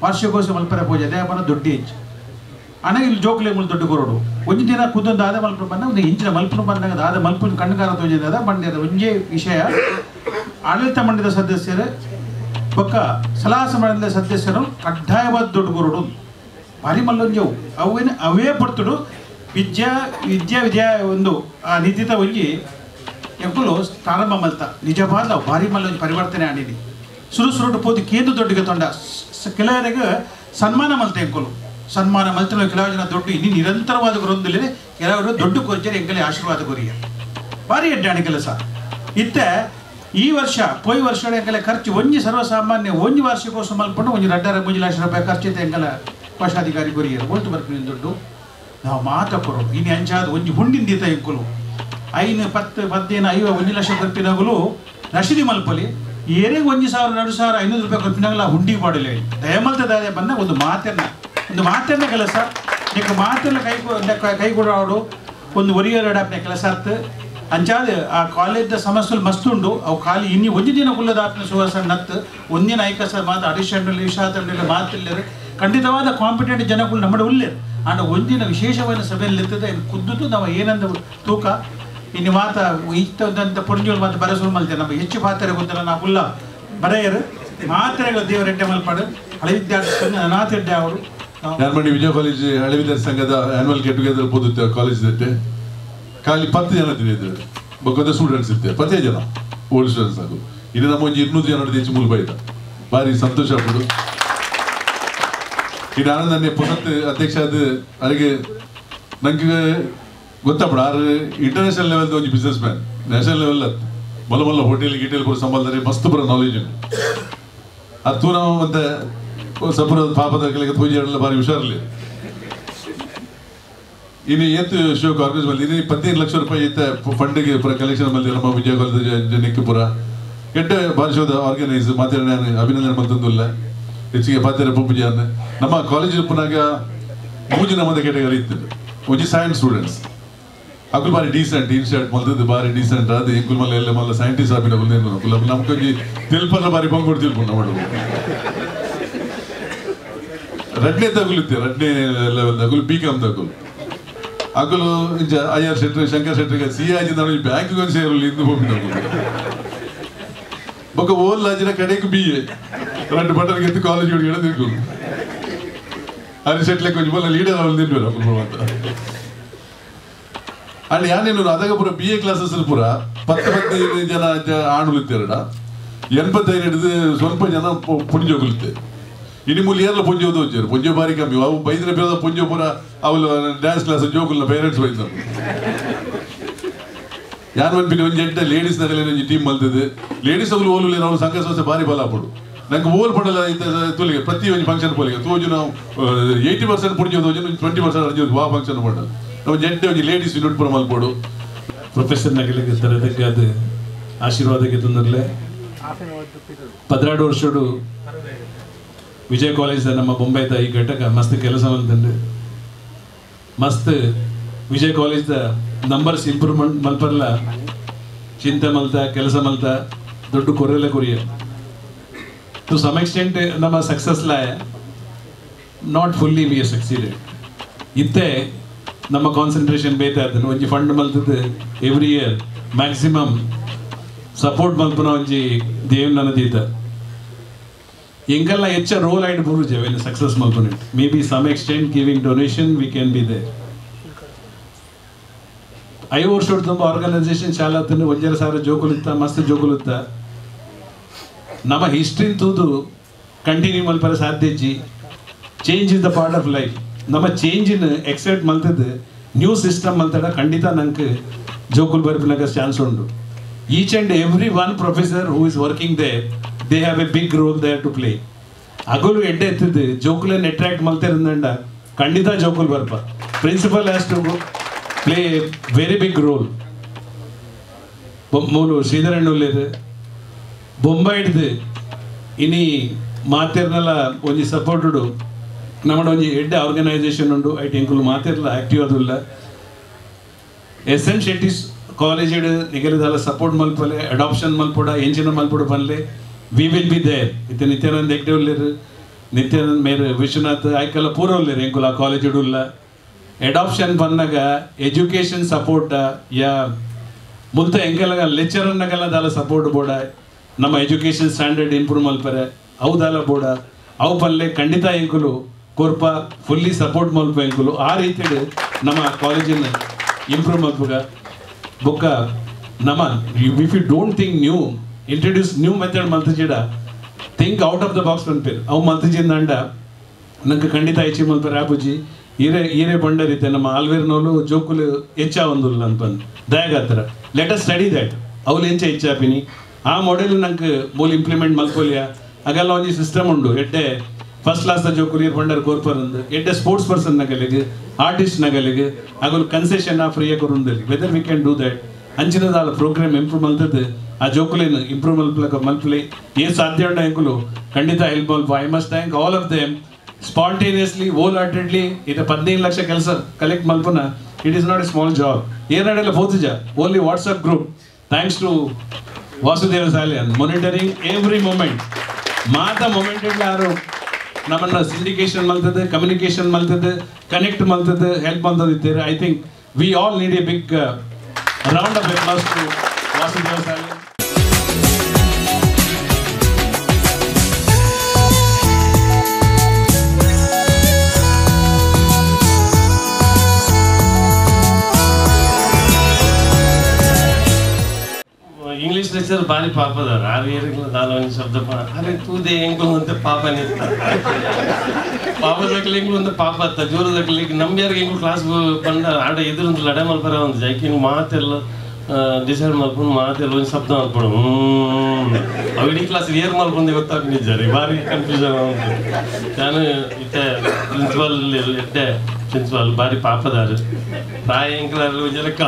ವಾರ್ಷಿಕೋತ್ಸವ ಮಲ್ಪರ ಪೂಜೆ ಅದೇ ಬನ್ನ ದೊಡ್ಡ ಹೆಜ್ಜೆ ಅಣ್ಣ ಇಲ್ಲಿ ಜೋಕ್ಲೆ ಮುಲ್ ದೊಡ್ಡ ಕೊರಡು ಒಂಜಿ ದಿನ ಕೂತೊಂದು ಆದ ಮಲ್ಪು ಬಂದ ಒಂದು ಇಂಚಿನ ಮಲ್ಪು ಬಂದಾಗ ಆದ ಮಲ್ಪು ಕಣ್ಣುಗಾರ ತೋಜಿದ ಬಂಡಿದ ಒಂಜೇ ವಿಷಯ ಆಡಳಿತ ಮಂಡಳಿದ ಸದಸ್ಯರು ಬೊಕ್ಕ ಸಲಹಾ ಮಂಡಳಿದ ಸದಸ್ಯರು ಕಡ್ಡಾಯವಾದ ದೊಡ್ಡ ಕೊರಡು ಭಾರಿ ಮಲ್ಲೊಂಜವು ಅವೇನು ಅವೇ ಪಡ್ತುಡು ವಿದ್ಯಾ ವಿದ್ಯಾ ವಿದ್ಯಾ ಒಂದು ಆ ನಿಧಿತ ಒಂಜಿ ಎಂಕುಲು ಪ್ರಾರಂಭ ಮಲ್ತ ನಿಜವಾದ ಭಾರಿ ಮಲ್ಲೊಂಜಿ ಪರಿವರ್ತನೆ ಆಡಿನಿ ಸುರು ಸುರುಟು ಪೋದು ಕೇಂದ್ರ ದೊಡ್ಡಗೆ ತೊಂಡ ಕೆಲವರಿಗೆ ಸನ್ಮಾನ ಮಲ್ತ ಎಂಕುಲು ಸನ್ಮಾನ ಮಲ್ತನ ಕೆಲವು ಜನ ದೊಡ್ಡ ಇನ್ನಿ ನಿರಂತರವಾದ ಗುರುಂದಿಲ್ಲ ಕೆಲವರು ದೊಡ್ಡ ಕೊರ್ಜರು ಎಂಕಲೆ ಆಶೀರ್ವಾದ ಕೊರಿಯ ಭಾರಿ ಎಡ್ಡಾಣಿ ಕೆಲಸ ಇತ್ತೆ ಈ ವರ್ಷ ಪೋಯ್ ವರ್ಷ ಎಂಕಲೆ ಖರ್ಚು ಒಂಜಿ ಸರ್ವಸಾಮಾನ್ಯ ಒಂಜಿ ವಾರ್ಷಿಕೋತ್ಸವ ಮಲ್ಪಂಡು ಒಂಜಿ 2.5-3 ಲಕ್ಷ ರೂಪಾಯಿ ಖರ್ಚಿತ್ತೆ ಎಂಕಲ ಕೋಶಾಧಿಕಾರಿ ಕೊರಿಯರು ಒಲ್ತು ಬರ್ತೀನಿ ದುಡ್ಡು ನಾವು ಮಾತ ಕೊರು ಇನ್ನು ಅಂಚಾದ ಒಂಜಿ ಹುಂಡಿಂದೀತ ಎಂಕುಲು 5, 10, 15, 50 1 ಲಕ್ಷ ಕೊರ್ಪಿನಾಗಲು ರಶೀದಿ ಮಲ್ಪಲಿ ಏರೇ 1,000 2,000 500 ರೂಪಾಯಿ ಕೊರ್ಪಿನಾಗಲ ಆ ಹುಂಡಿ ಮಾಡಲಿ ದಯಮಲ್ತ ದಾಯ ಬಂದ ಒಂದು ಮಾತನ್ನ ಕೆಲಸ ನಿಕ್ಕ ಮಾತೆಲ್ಲ ಕೈಗೂಡಾಡು ಒಂದು ಒರಿಯರಡಾಪ್ನೆ ಕೆಲಸ ಆತು ಅಂಚಾದ ಆ ಕಾಲೇಜ್ದ ಸಮಸ್ಯೆ ಮಸ್ತ್ ಉಂಡು ಅವು ಖಾಲಿ ಇನ್ನಿ ಒಂಜಿ ದಿನ ಕುಲ್ಲದಾಪ್ನ ಸುವಾಸ ನತ್ತು ಒಂದಿನ ಐಕಸ ಮಾತು ಅಡಿಷನ್ ವಿಷಾತಂಡಿಲ್ಲ ಮಾತಿಲ್ಲರು ಖಂಡಿತವಾದ ಕಾಂಪಿಟೆಂಟ್ ಜನಗಳು ನಮ್ಮ ಉಲ್ಲೇರು ಆಂಡ ಒಂದಿನ ವಿಶೇಷವಾದ ಸಭೆಯಲ್ಲಿ ಇರ್ತದೆ ಖುದ್ದು ನಾವು ಏನಂದ ತೂಕ ಇನ್ನು ಮಾತ ಇತ್ತಂತ ಪುಂಜೋಲ್ ಮಾತು ಬರಸುರು ಮಲ್ತೆ ನಮ್ಮ ಹೆಚ್ಚು ಪಾತ್ರೆ ಗೊತ್ತಲ್ಲ ನಾವು ಉಲ್ಲ ಬರೆಯರು ಮಾತ್ರೆಗಳು ದೇವರ ಎಡ್ಡೆ ಮಲ್ಪಾಡು ಹಳೆ ವಿದ್ಯಾರ್ಥಿ ಸಂಘ ಅನಾಥ ಎಡ್ಡೆ ಅವರು ಯಾರ್ಮಣಿ ವಿಜಯ ಕಾಲೇಜ್ ಹಳೆ ವಿದ್ಯಾರ್ಥಿ ಸಂಘದ ಆನ್ಯುವಲ್ ಗೆಟ್ ಟುಗೆದರ್ ಪೋದುತ್ತೆ ಕಾಲೇಜ್ ಖಾಲಿ 10 ಜನ ತಿಂದಿದ್ರು ಬೊಕ್ಕದ ಸ್ಟೂಡೆಂಟ್ಸ್ ಇತ್ತೆ 10 ಜನ ಓಲ್ಡ್ ಸ್ಟೂಡೆಂಟ್ಸ್ ಆಗು ಇನ್ನು ನಮ್ಮ ಒಂಜಿ 200 ಜನ ಹೆಚ್ಚು ಮೂಲ ಬೈದ ಭಾರಿ ಸಂತೋಷ ಆಗ್ಬೋದು. ಇನ್ನು ಆನಂದನ್ನೇ ಪುನಃ ಅಧ್ಯಕ್ಷ ಅದು ಅಲ್ಲಿಗೆ ನಂಗೆ ಗೊತ್ತಾಪಡ ಆರು ಇಂಟರ್ನ್ಯಾಷನಲ್ ಲೆವೆಲ್ದ ಒಂಜಿ ಬಿಸ್ನೆಸ್ ಮ್ಯಾನ್ ನ್ಯಾಷನಲ್ ಲೆವೆಲ್ ಅತ್ತು ಮೊಲ ಮೊಲ್ಲ ಹೋಟೆಲ್ ಗಿಟೆಲ್ ಕೂಡ ಸಂಬಂಧರೆ ಮಸ್ತ್ ಬರೋ ನಾಲೆಜ್ ಉಂಟು ಅದು ನಾವು ಮತ್ತೆ ಸಪುರ ಪಾಪದ ಕೆಲಕ್ಕೆ ಪೂಜೆ ಭಾರಿ ಹುಷಾರಿಲ್ಲ. ಇನ್ನು ಏತು ಶೋ ಆರ್ಗನೈಸ್ ಮಾಡಿ ಇನ್ನು 15 ಲಕ್ಷ ರೂಪಾಯಿ ಇತ್ತ ಫಂಡಿಗೆ ಪೂರ ಕಲೆಕ್ಷನ್ ಮಾಡಿ ನಮ್ಮ ವಿಜಯ ಕಾಲೇಜ್ ಜನಕ್ಕೆ ಪೂರ ಕೆಟ್ಟ ಭಾರಿ ಶೋದ ಆರ್ಗನೈಸ್ ಮಾತಾಡ ಅಭಿನಂದನೆ ಮತ್ತೊಂದಿಲ್ಲ ಹೆಚ್ಚಿಗೆ ಪಾತ್ರೆ ಪೂಜೆ ನಮ್ಮ ಕಾಲೇಜ್ ಪುನಾಗ 3 ನಮ್ಮದ ಕ್ಯಾಟಗರಿ ಇತ್ತು ಒಂಜಿ ಸೈನ್ಸ್ ಸ್ಟೂಡೆಂಟ್ಸ್ ಅಕುಲು ಬಾರಿ ಡೀಸೆಂಟ್ ಇನ್ಶರ್ಟ್ ಮಲ್ತದ್ದು ಬಾರಿ ಡೀಸೆಂಟ್ ಅದು ಎಂಕುಲ್ ಮಲ್ಲ ಎಲ್ಲ ಮಲ್ಲ ಸೈಂಟಿಸ್ಟ್ ಆಪಿನ ಅಕುಲು ನಮ್ಕೊಂಜಿ ತಿಲ್ಪರ್ಲ ಬಾರಿ ಬಂಗೋಡು ತಿಲ್ಪುಂಡು ನಮ್ಮ ರಡ್ನೇ ತಗುಲುತ್ತೆ ರಡ್ನೇ ಲೆವೆಲ್ ತಗುಲು ಬಿ ಕಾಮ್ ತಗುಲು ಅಕುಲು ಇಂಚ ಅಯ್ಯರ್ ಶೆಟ್ರು ಶಂಕರ್ ಶೆಟ್ರಿಗೆ ಸಿ ಆಜಿ ನಾನು ಬ್ಯಾಂಕ್ ಗೊಂದು ಸೇರಲು ಇಂದು ಹೋಗಿ ಬೊಕ್ಕ ಓಲ್ ಆಜಿನ ಕಡೆಗೆ ಬಿ ಎ రెండు ಬಟನ್ ಗೆದ್ದು ಕಾಲೇಜ್ ಹುಡುಗಿ ತಿರ್ಗುಲು ಹರಿ ಶೆಟ್ಲೆ ಕೊಂಚ ಮಲ್ಲ ಲೀಡರ್ ಅವಳು ತಿನ್ಬೇರು ಅಕುಲು ಅಂತ ಅಂಡ್ ಯಾನೇನು ಅದಾಗ ಪೂರ ಬಿ ಎ ಕ್ಲಾಸಸ್ ಪೂರ 10 15 ಜನ ಆಣುಲುತ್ತೆರಡ 85 ಹಿಡಿದು ಸ್ವಲ್ಪ ಜನ ಪುಂಜೋಗುಲುತ್ತೆ ಇನಿ ಮೂಲ ಏರ್ಲ ಪುಂಜೋದು ಹೋಗ್ತಾರೆ ಪುಂಜೋ ಬಾರಿ ಕಮ್ಮಿ ಅವು ಬೈದ್ರೆ ಬೇರೆ ಪುಂಜೋ ಪೂರ ಅವಳು ಡ್ಯಾನ್ಸ್ ಕ್ಲಾಸ್ ಜೋಗುಲ್ನ ಪೇರೆಂಟ್ಸ್ ಬೈದ್ರು ಯಾರು ಒಂದು ಒಂಜಿ ಎಂಟ ಲೇಡೀಸ್ ನಗಲಿ ಒಂಜಿ ಟೀಮ್ ಮಲ್ತದೆ ಲೇಡೀಸ್ ಅಗಲು ಓಲು ನಾವು ಸಂಘ ಸಂಸ್ಥೆ ಬಾರಿ ಬಲ ಪಡು ನಂಗೆ ಓಲ್ ಪಡಲ್ಲ ತುಲಿಗೆ ಪ್ರತಿ ಒಂಜಿ ಫಂಕ್ಷನ್ ಪೋಲಿಗೆ ತೋಜು ನಾವು 80% ಪುಂಜೋ ತೋಜು 20% ಅರ್ಜಿ ವಾ ಫಂಕ್ಷನ್ ಪಡಲ್ಲ ನಾವು ಜಂಟೆ ಒಂಜಿ ಲೇಡೀಸ್ ಯೂನಿಟ್ ಪೂರ ಮಲ್ಪೋಡು ಪ್ರೊಫೆಸರ್ ನಗಲಿಗೆ ತರದಕ್ಕಾದ ಆಶೀರ್ವಾದಕ್ಕೆ ತೊಂದರಲೆ 12 ವರ್ಷಡು ವಿಜಯ ಕಾಲೇಜ್ ನಮ್ಮ ಬೊಂಬೈದ ಈ ಘಟಕ ಮಸ್ತ್ ಕೆಲಸ ಮಲ್ತಂಡು ಮಸ್ತ್ ವಿಜಯ ಕಾಲೇಜ್ದ ನಂಬರ್ಸ್ ಇಂಪ್ರೂವ್ಮೆಂಟ್ ಮಲ್ಪರ್ಲ ಚಿಂತೆ ಮಲ್ತ ಕೆಲಸ ಮಲ್ತ ದೊಡ್ಡ ಕೊರೆಲ್ಲ ಕೊರಿಯ ಟು ಸಮ್ ಎಕ್ಸ್ಟೆಂಟ್ ನಮ್ಮ ಸಕ್ಸಸ್ ಲಾಯ not fully we succeeded ಇತ್ತೆ ನಮ್ಮ ಕಾನ್ಸಂಟ್ರೇಷನ್ ಬೇಕಾದ ಒಂಜಿ ಫಂಡ್ ಮಲ್ತದ್ದು ಎವ್ರಿ ಇಯರ್ ಮ್ಯಾಕ್ಸಿಮಮ್ ಸಪೋರ್ಟ್ ಮಲ್ಪನ ಒಂಜಿ ದೇವ್ ದೀತ ಎಂಗೆಲ್ಲ ಹೆಚ್ಚ ರೋಲ್ ಆಯ್ತು ಬುರುಜೆ when success ಮಲ್ಪನೆ maybe some extent giving donation we can be there 5 ವರ್ಷ ತುಂಬ ಆರ್ಗನೈಸೇಷನ್ ಚಾಲತ್ತನ್ನು 1,500 ಜೋಕುಲುತ್ತ ಮಸ್ತ್ ಜೋಕುಲುತ್ತ ನಮ್ಮ ಹಿಸ್ಟ್ರಿ ತೂದು ಕಂಟಿನ್ಯೂ ಮಲ್ಪರ ಸಾಧ್ಯ ಇಜ್ಜಿ change is the part of life ನಮ್ಮ ಚೇಂಜಿನ ಎಕ್ಸೆಪ್ಟ್ ಮಲ್ತದ್ದು ನ್ಯೂ ಸಿಸ್ಟಮ್ ಮಲ್ತಡ ಖಂಡಿತ ನಂಗೆ ಜೋಕುಲ್ ಬರ್ಪಿನಾಗ ಚಾನ್ಸ್ ಉಂಟು each and every one professor who is working there they have a big role there to play ಅಗಲು ಎಡ್ಡೆ ಎತ್ತಿದ್ದು ಜೋಕುಲನ್ನು ಅಟ್ರಾಕ್ಟ್ ಮಲ್ತಿರಂದಂಡ ಖಂಡಿತ ಜೋಕುಲ್ ಬರ್ಪ principal has to play very big role ಮೂಲು ಶ್ರೀಧರಣ್ಣುಲ್ಲೇರು ಬೊಂಬೈ ಹಿಡ್ದು ಇನಿ ಮಾತಿರ್ನಲ್ಲ ಒಂಜಿ ಸಪೋರ್ಟುಡು ನಮ್ಮಡ ಒಂಜಿ ಎಡ್ಡೆ ಆರ್ಗನೈಸೇಷನ್ ಉಂಡು ಐಟ್ ಎಂಕುಲು ಮಾತಿರ್ಲ ಆಕ್ಟಿವ್ ಅದುಲ್ಲ ಎಸ್ ಎನ್ ಶೆಟ್ಟಿಸ್ ಕಾಲೇಜ್ ನಿಗಲಿದಾಲ ಸಪೋರ್ಟ್ ಮಲ್ಪಲೆ ಅಡಾಪ್ಷನ್ ಮಲ್ಪೊಡ ಎಂಜಿನ ಮಲ್ಪೊಡು ಪನ್ಲೆ we will be there ಇತ್ತೆ ನಿತ್ಯಾನಂದ ಹೆಗ್ಡೆ ಉಲ್ಲೇರು ನಿತ್ಯಾನಂದ ಮೇರು ವಿಶ್ವನಾಥ್ ಆಯ್ಕೆಲ್ಲ ಪೂರ ಉಲ್ಲೇರು ಎಂಕುಲು ಆ ಕಾಲೇಜ್ ಉಲ್ಲ ಅಡಾಪ್ಷನ್ ಬಂದಾಗ ಎಜುಕೇಷನ್ ಸಪೋರ್ಟ್ ಯಾ ಮುಲ್ತ ಎಂಕೆಲ್ಲ ಲೆಕ್ಚರನ್ನಾಗೆಲ್ಲ ದಾಲ ಸಪೋರ್ಟ್ ಬೋಡ ನಮ್ಮ ಎಜುಕೇಷನ್ ಸ್ಟ್ಯಾಂಡರ್ಡ್ ಇಂಪ್ರೂವ್ ಮಲ್ಪರೆ ಅವು ದಾಲ ಬೋಡ ಅವು ಪಲ್ಲೆ ಖಂಡಿತ ಎಂಕುಲು ಕೊರ್ಪ ಫುಲ್ಲಿ ಸಪೋರ್ಟ್ ಮಲ್ಪ ಎಂಕುಲು ಆ ರೀತಿ ನಮ್ಮ ಕಾಲೇಜಿನ ಇಂಪ್ರೂವ್ ಮಲ್ಪುಗ ಬೊಕ್ಕ ನಮ್ಮ if you don't think new introduce new method ಮಲ್ತಜಿಡ think out of the box ಪನ್ಪೇರು ಅವು ಮಲ್ತಜಿಂದಂಡ ನಂಗೆ ಖಂಡಿತ ಹೆಚ್ಚಿ ಮಲ್ಪರೆ ಆಪುಜಿ ಈರೆ ಈರೆ ಬಂಡರಿತೆ ನಮ್ಮ ಆಲ್ವೇರ್ನೋಲು ಜೋಕುಲು ಹೆಚ್ಚ ಒಂದುಲ್ಲ ಅನ್ಪನ್ ದಯಾಗಾತ್ರ let us study that ಅವ್ಲು ಎಂಚ ಹೆಚ್ಚಾಪಿನಿ ಆ ಮಾಡೆಲ್ ನಂಗೆ ಮೂಲ ಇಂಪ್ಲಿಮೆಂಟ್ ಮಲ್ಪೊಲಿಯ ಅಗಲ್ಲ ಒಂಜಿ ಸಿಸ್ಟಮ್ ಉಂಡು ಎಡ್ಡೆ ಫಸ್ಟ್ ಕ್ಲಾಸ್ ಜೋಕುಲು ಈರ್ ಬಂಡರ್ ಕೋರ್ಪರಂದು ಎಡ್ಡೆ ಸ್ಪೋರ್ಟ್ಸ್ ಪರ್ಸನ್ ನಗಲಿಗೆ ಆರ್ಟಿಸ್ಟ್ ನಗಲಿಗೆ ಅಗಲು ಕನ್ಸೆಷನ್ ಆ ಫ್ರೀಯ ಕೊರುಂದಲ್ಲಿ whether we can do that ಅಂಚಿನದಾಲ ಪ್ರೋಗ್ರಾಮ್ ಇಂಪ್ರೂವ್ ಮಲ್ತದ್ದು ಆ ಜೋಕುಲೇನು ಇಂಪ್ರೂವ್ ಮಲ್ಪಲಕ ಮಲ್ಪಲೆ ಏನು ಸಾಧ್ಯ ಉಂಡ ಎಂಕುಲು ಖಂಡಿತ help ಮಲ್ಪ I must thank all of them spontaneously whole heartedly ಇದು 15 ಲಕ್ಷ ಕೆಲಸ ಕಲೆಕ್ಟ್ ಮಲ್ಪನ it is not a small job ಏನಾಡೆಲ್ಲ ಪೋತುಜ only WhatsApp group thanks to Vasudeva Salian monitoring every moment ಮಾತ ಮೊಮೆಂಟ್ ಯಾರು ನಮ್ಮನ್ನು ಸಿಂಡಿಕೇಶನ್ ಮಲ್ತದೆ ಕಮ್ಯುನಿಕೇಶನ್ ಮಲ್ತದೆ ಕನೆಕ್ಟ್ ಮಲ್ತದೆ ಹೆಲ್ಪ್ ಮಲ್ತದಿದ್ದಾರೆ I think we all need a big round of applause to Vasudeva Salian. English lecture ಬಾರಿ ಪಾಪದಾರ ಆರು ಏರಿಗಳ ದಾಲ ಒಂದು ಶಬ್ದ ಅರೆ ತೂದೆ ಎಂಕುಲು ಅಂತ ಪಾಪ ನಿಂತ ಪಾಪದಕ್ಕಲಿ ಎಂಕುಲು ಒಂದು ಪಾಪ ಅತ್ತ ಜೋರದಕ್ಕಲಿ ನಂಬ್ಯಾರಿಗೆ ಎಂಕುಲು ಕ್ಲಾಸ್ ಬಂದ ಆಡ ಎದುರೊಂದು ಲಡೆ ಮಲ್ಪರ ಒಂದು ಜೈಕಿನ ಮಾತೆಲ್ಲ ಡಿಸೈಡ್ ಮಲ್ಪುಂಡು ಮಾತೆಲ್ಲ ಒಂದು ಶಬ್ದ ಮಲ್ಪಡು ಅವು ಇಡೀ ಕ್ಲಾಸ್ ಏರ್ ಮಲ್ಪುಂದೆ ಗೊತ್ತಾಗ ನಿಜ ರೀ ಭಾರಿ ಕನ್ಫ್ಯೂಷನ್ ಉಂಟು. ನಾನು ಇತ್ತೆ ಪ್ರಿನ್ಸಿಪಾಲ್ ಎಡ್ಡೆ ಪ್ರಿನ್ಸಿಪಾಲ್ ಭಾರಿ ಪಾಪದಾರು ಪ್ರಾಯ ಎಂಕಲಾರು ಜನಕ್ಕೆ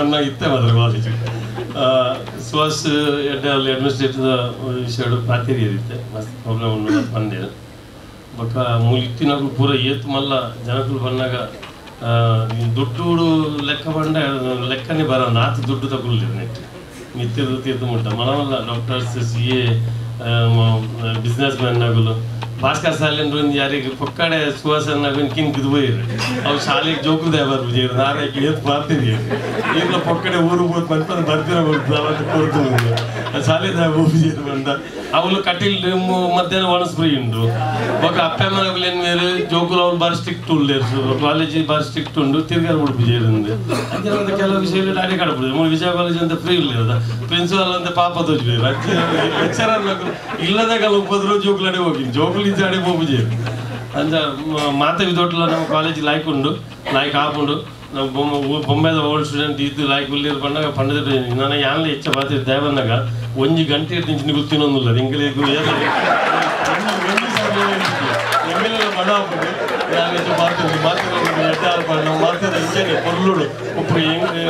ಮನ್ನ ಇತ್ತೆ ಮಾತ್ರ ಕಾಲೇಜ್ ಸುಹಾಸ್ ಎಡ್ಡೆ ಅಲ್ಲಿ ಅಡ್ಮಿನಿಸ್ಟ್ರೇಟಿವ್ ವಿಷಯಡು ಪಾತೇರಿ ಇರುತ್ತೆ ಮಸ್ತ್ ಪ್ರಾಬ್ಲಮ್ ಉಂಡು ಬಂದೇನು ಬೊಕ್ಕ ಮೂಲು ಇತ್ತಿನಕುಲು ಪೂರ ಏತ್ ಮಲ್ಲ ಜನಕುಲು ಬಂದಾಗ ದುಡ್ಡು ಲೆಕ್ಕ ಬಂಡ ಲೆಕ್ಕನೇ ಬರ ನಾತು ದುಡ್ಡು ತಗೊಳ್ಳಿರು ನೆಟ್ ಮಿತ್ತಿರು ತೀರ್ಥ ಮುಟ್ಟ ಮಲವಲ್ಲ ಡಾಕ್ಟರ್ಸ್ ಸಿ ಎ ಬಿಸ್ನೆಸ್ ಮ್ಯಾನ್ ಆಗಲು ಭಾಸ್ಕರ್ ಸಾಲಿನ ಒಂಜಿ ಯಾರಿಗೆ ಪೊಕ್ಕಡೆ ಸುವಾಸನ ಕಿನ್ ಕಿದ್ ಪೋಯಿರು ಅವು ಶಾಲೆಗೆ ಜೋಕುದೇ ಬರ್ಪುಜೆರ್ ನಾರಾಯ್ಕೆ ಏತ್ ಬರ್ತಿದ್ದೆ ಈರ್ಲ ಪೊಕ್ಕಡೆ ಊರು ಪೋತ್ ಪನ್ಪನ ಬರ್ತಿರ ಅವತ್ತು ಕೊರ್ತು ಶಾಲೆ ಹೋಗುಜೆರ್ ಬಂದ ಅವಳು ಕಟೀಲ್ ಮಧ್ಯಾಹ್ನ ಒಣಸ್ ಫ್ರೀ ಉಂಡು ಬೊಕ ಅಪ್ಪೆ ಅಮ್ಮನಗುಲು ಏನ್ ಜೋಕುಲು ಅವ್ಲು ಬಾರಿ ಸ್ಟ್ರಿಕ್ಟ್ ಉಲ್ಲೇರ್ ಕಾಲೇಜ್ ಬಾರಿ ಸ್ಟ್ರಿಕ್ಟ್ ಉಂಡು ತಿರ್ಗಾರ ಬಿಡ್ಪುಜೆರ್ ಅಂದ್ ಅಂಚ ಕೆಲವು ವಿಷಯ ಅಡೆ ಕಡಪುಜೆ ಮೂಲು ವಿಜಯ ಕಾಲೇಜ್ ಅಂತ ಫ್ರೀ ಉಲ್ಲೇರದ ಪ್ರಿನ್ಸಿಪಾಲ್ ಅಂತ ಪಾಪ ತೋಜುವೇರು ಲೆಕ್ಚರರ್ ಇಲ್ಲದಾಗ ಉಪದ್ರ ಜೋಕುಲು ಅಡೆ ಹೋಗಿ ಜೋಕುಲು ಅಡೆ ಹೋಗುಜೆರ್ ಅಂಚ ಮಾತೆ ವಿದೋಟ್ಲ ನಮ್ಮ ಕಾಲೇಜ್ ಲಾಯ್ಕ್ ಉಂಡು ಲಾಯ್ಕ್ ಆಪುಂಡು ನಾವು ಬೊಂಬೆದ ಓಲ್ಡ್ ಸ್ಟೂಡೆಂಟ್ ಇದ್ದು ಲಾಯ್ಕ್ ಉಲ್ಲೇರು ಪಂಡಾಗ ಪಂಡದ ನಾನು ಯಾನ್ಲ ಹೆಚ್ಚ ಬಾತಿರ್ ದೇವನ್ನಾಗ ಒಂಜಿ ಗಂಟೆ ಇರ್ತೀನಿ ನಿಗುಲು ತಿನ್ನೊಂದಿಲ್ಲ ಎಂಗಲಿಗೂ ಎಂಗಲೆಲ್ಲ ಬಡ ಆಪುಂಡು ನಾನು ಹೆಚ್ಚು ಬಾತಿರ್ದು ಮಾತಿರ ನಾವು ಮಾತಿರ ಇಂಚನೆ ಪೊರ್ಲುಡು ಒಪ್ಪು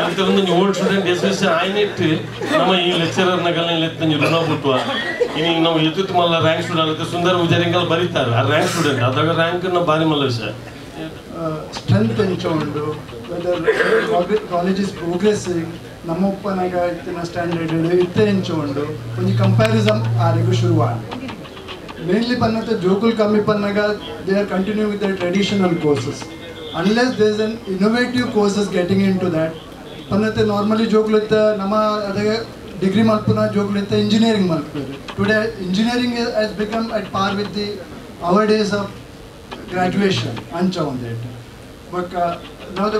ಎಂತ ಒಂದೊಂದು ಓಲ್ಡ್ ಸ್ಟೂಡೆಂಟ್ ಎಸ್ ಎಸ್ ಆಯ್ನೆಟ್ಟು ನಮ್ಮ ಈ ಲೆಕ್ಚರರ್ನಗಲ್ಲ ಲೆತ್ತಂಜಿ ಋಣ ಬಿಟ್ಟುವ ಇನ್ನು ನಾವು ಎತ್ತುತ್ತು ಮಲ್ಲ ರ್ಯಾಂಕ್ ಸ್ಟೂಡೆಂಟ್ ಆಗುತ್ತೆ ಸುಂದರ ಪೂಜಾರಿಂಗಲ್ ಬರೀತಾರೆ ಆ ರ್ಯಾಂಕ್ ಸ್ಟೂಡೆಂಟ್ ಅದಾಗ ರ್ಯಾಂಕ್ ಭಾರಿ ಮಲ್ಲ ವಿಷಯ ಸ್ಟ್ರೆಂತ್ ಎಂಚ ಉಂಡು ವೆದರ್ ಕಾಲೇಜ್ is progressing ನಮ್ಮಪ್ಪನಾಗ ಇತ್ತಿನ ಸ್ಟ್ಯಾಂಡರ್ಡ್ ಇತ್ತೆ ಎಂಚ ಉಂಡು ಒಂಜಿ ಕಂಪ್ಯಾರಿಸನ್ ಆರೆಗೂ ಶುರುವಾಂಡ್ ಮೇನ್ಲಿ ಪನ್ನತೆ ಜೋಕುಲ್ ಕಮ್ಮಿ ಪನ್ನಾಗ they are continue with the traditional courses unless there is an innovative courses getting into that ಪನ್ನತೆ normally ಜೋಕುಲು ಇತ್ತ ನಮ್ಮ ಅದೇ ಡಿಗ್ರಿ ಮಲ್ಪುನ ಜೋಕುಲು ಇತ್ತ ಇಂಜಿನಿಯರಿಂಗ್ ಮಲ್ಪುವೆರ್ today engineering has become at par with the our days of graduation ಅಂಚ ಒಂದೇಟ್ but now the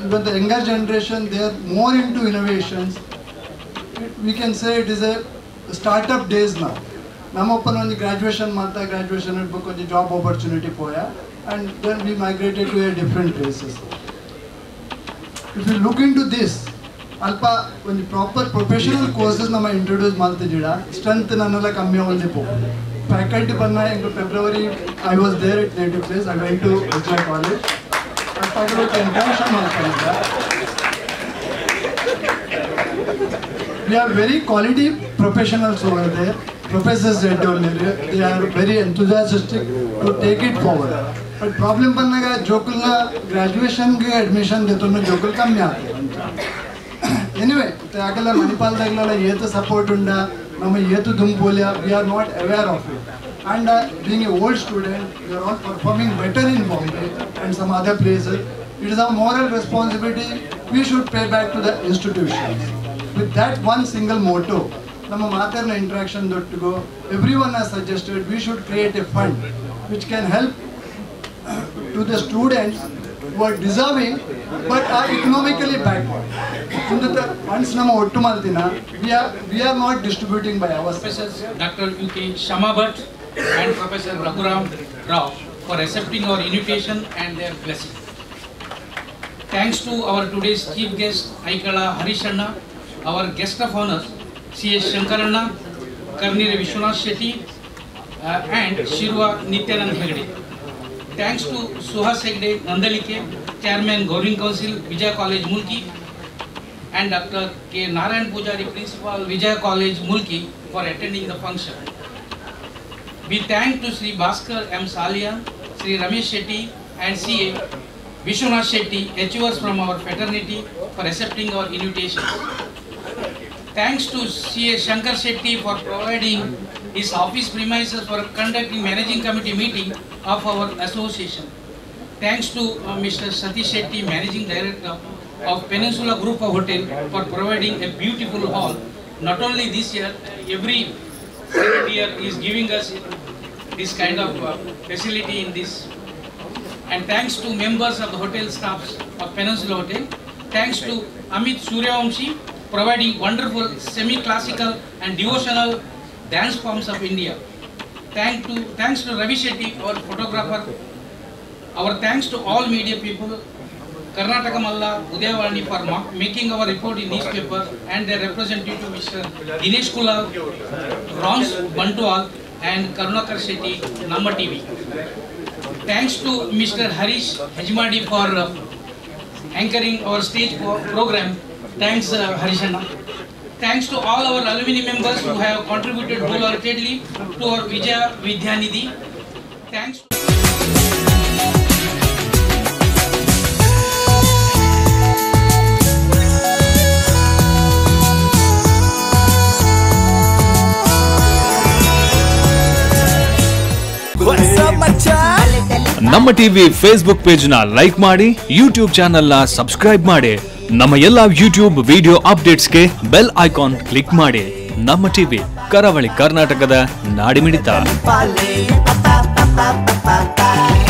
even the younger generation they are more into innovations. We can say it is a startup days now. ನಮ್ಮಪ್ಪನ ಒಂದು graduation ಮಾಡ್ತಾ graduation ಇಡ್ಬೇಕು ಒಂದು job opportunity ಪೋಯ and then we migrated to a different places. If you look into this ಅಲ್ಪ ಒಂದು proper professional courses ನಮ್ಮ introduce ಮಾಡ್ತಿದ್ದೀಡ strength ನನ್ನೆಲ್ಲ ಕಮ್ಮಿ ಒಂದು ಪೋಪುಂಡು ಫ್ಯಾಕಲ್ಟಿ ಬಂದ into February I was there at native place. I went to Vijaya college ಅಲ್ಪ interaction ಮಾಡ್ಕೊಂಡಿದ್ದ. We have very quality professionals over there. Professors they are very enthusiastic to take it forward. But problem ಬಂದಾಗ ಜೋಕುಲ್ನ ಗ್ರಾಜುಯೇಷನ್ಗೆ admission ದೆತ್ತೊಂದು ಜೋಕುಲ್ ಕಮ್ಮಿ ಆಗ್ತದೆ. Anyway ಆಗಲ್ಲ ಮಣಿಪಾಲ್ದಾಗಲೆಲ್ಲ ಏತು support ಉಂಡ ನಮ್ಮ ಏತು ದುಂಪೋಲ್ಯ we are not aware of it. And being a old student we are all performing better in Bombay and some other places. It is our moral responsibility, we should pay back to the institutions. With that one single motto, ನಮ್ಮ ಮಾತಾಡಿನ interaction ದೊಟ್ಟಿಗೂ everyone has suggested we should create a fund which can help to the students who are deserving but are economically backward. Funds ನಮ್ಮ ಒಟ್ಟು ಮಾಡ್ತೀನ we are not distributing by our professors Dr. U.K. Shama Bhatt and Professor Raghuram Rao for accepting our invitation and their blessing. Thanks to our today's chief guest Aikala Harishanna, our guest of honor C.S. Shankaranna, Karnire Vishwanath Shetty and Shirva Nityanand Hegde. Thanks to Suhas Hegde Nandalike, Chairman Governing Council, Vijaya College Mulki, and Dr. K. Narayan Pujari, Principal, Vijaya College Mulki, for attending the function. We thank to Sri Bhaskar M. Salian, Sri Ramesh Shetty and C.A. Vishwanath Shetty, HOs from our fraternity, for accepting our invitation. Thanks to C.A. Shankar Shetty for providing his office premises for conducting managing committee meeting of our association. Thanks to Mr. Satish Shetty, Managing Director of Peninsula Group of Hotel, for providing a beautiful hall. Not only this year, every year is giving us this kind of facility in this. And thanks to members of the hotel staffs of Peninsula Hotel. Thanks to Amit Suryavamshi, providing wonderful semi-classical and devotional dance forms of India. Thanks to Ravi Shetty, our photographer. Our thanks to all media people, Karnataka Malla, Udayavani for making our report in newspaper, and their representative Mr. Dinesh Kulal, Rons Bantual and Karunakar Shetty, Namma TV. Thanks to Mr. Harish Hajmadi for anchoring our stage program. Thanks, Harishanna. Thanks to all our alumni members who have contributed wholeheartedly to our Vijaya Vidyanidhi. Thanks. ನಮ್ಮ TV Facebook page ನ like ಮಾಡಿ, YouTube channel ನ subscribe ಮಾಡಿ, ನಮ್ಮ ಎಲ್ಲಾ YouTube video ಅಪ್ಡೇಟ್ಸ್ಗೆ bell icon click ಮಾಡಿ. ನಮ್ಮ ಟಿವಿ, ಕರಾವಳಿ ಕರ್ನಾಟಕದ ನಾಡಿಮಿಡಿತ. Pa pa pa pa pa.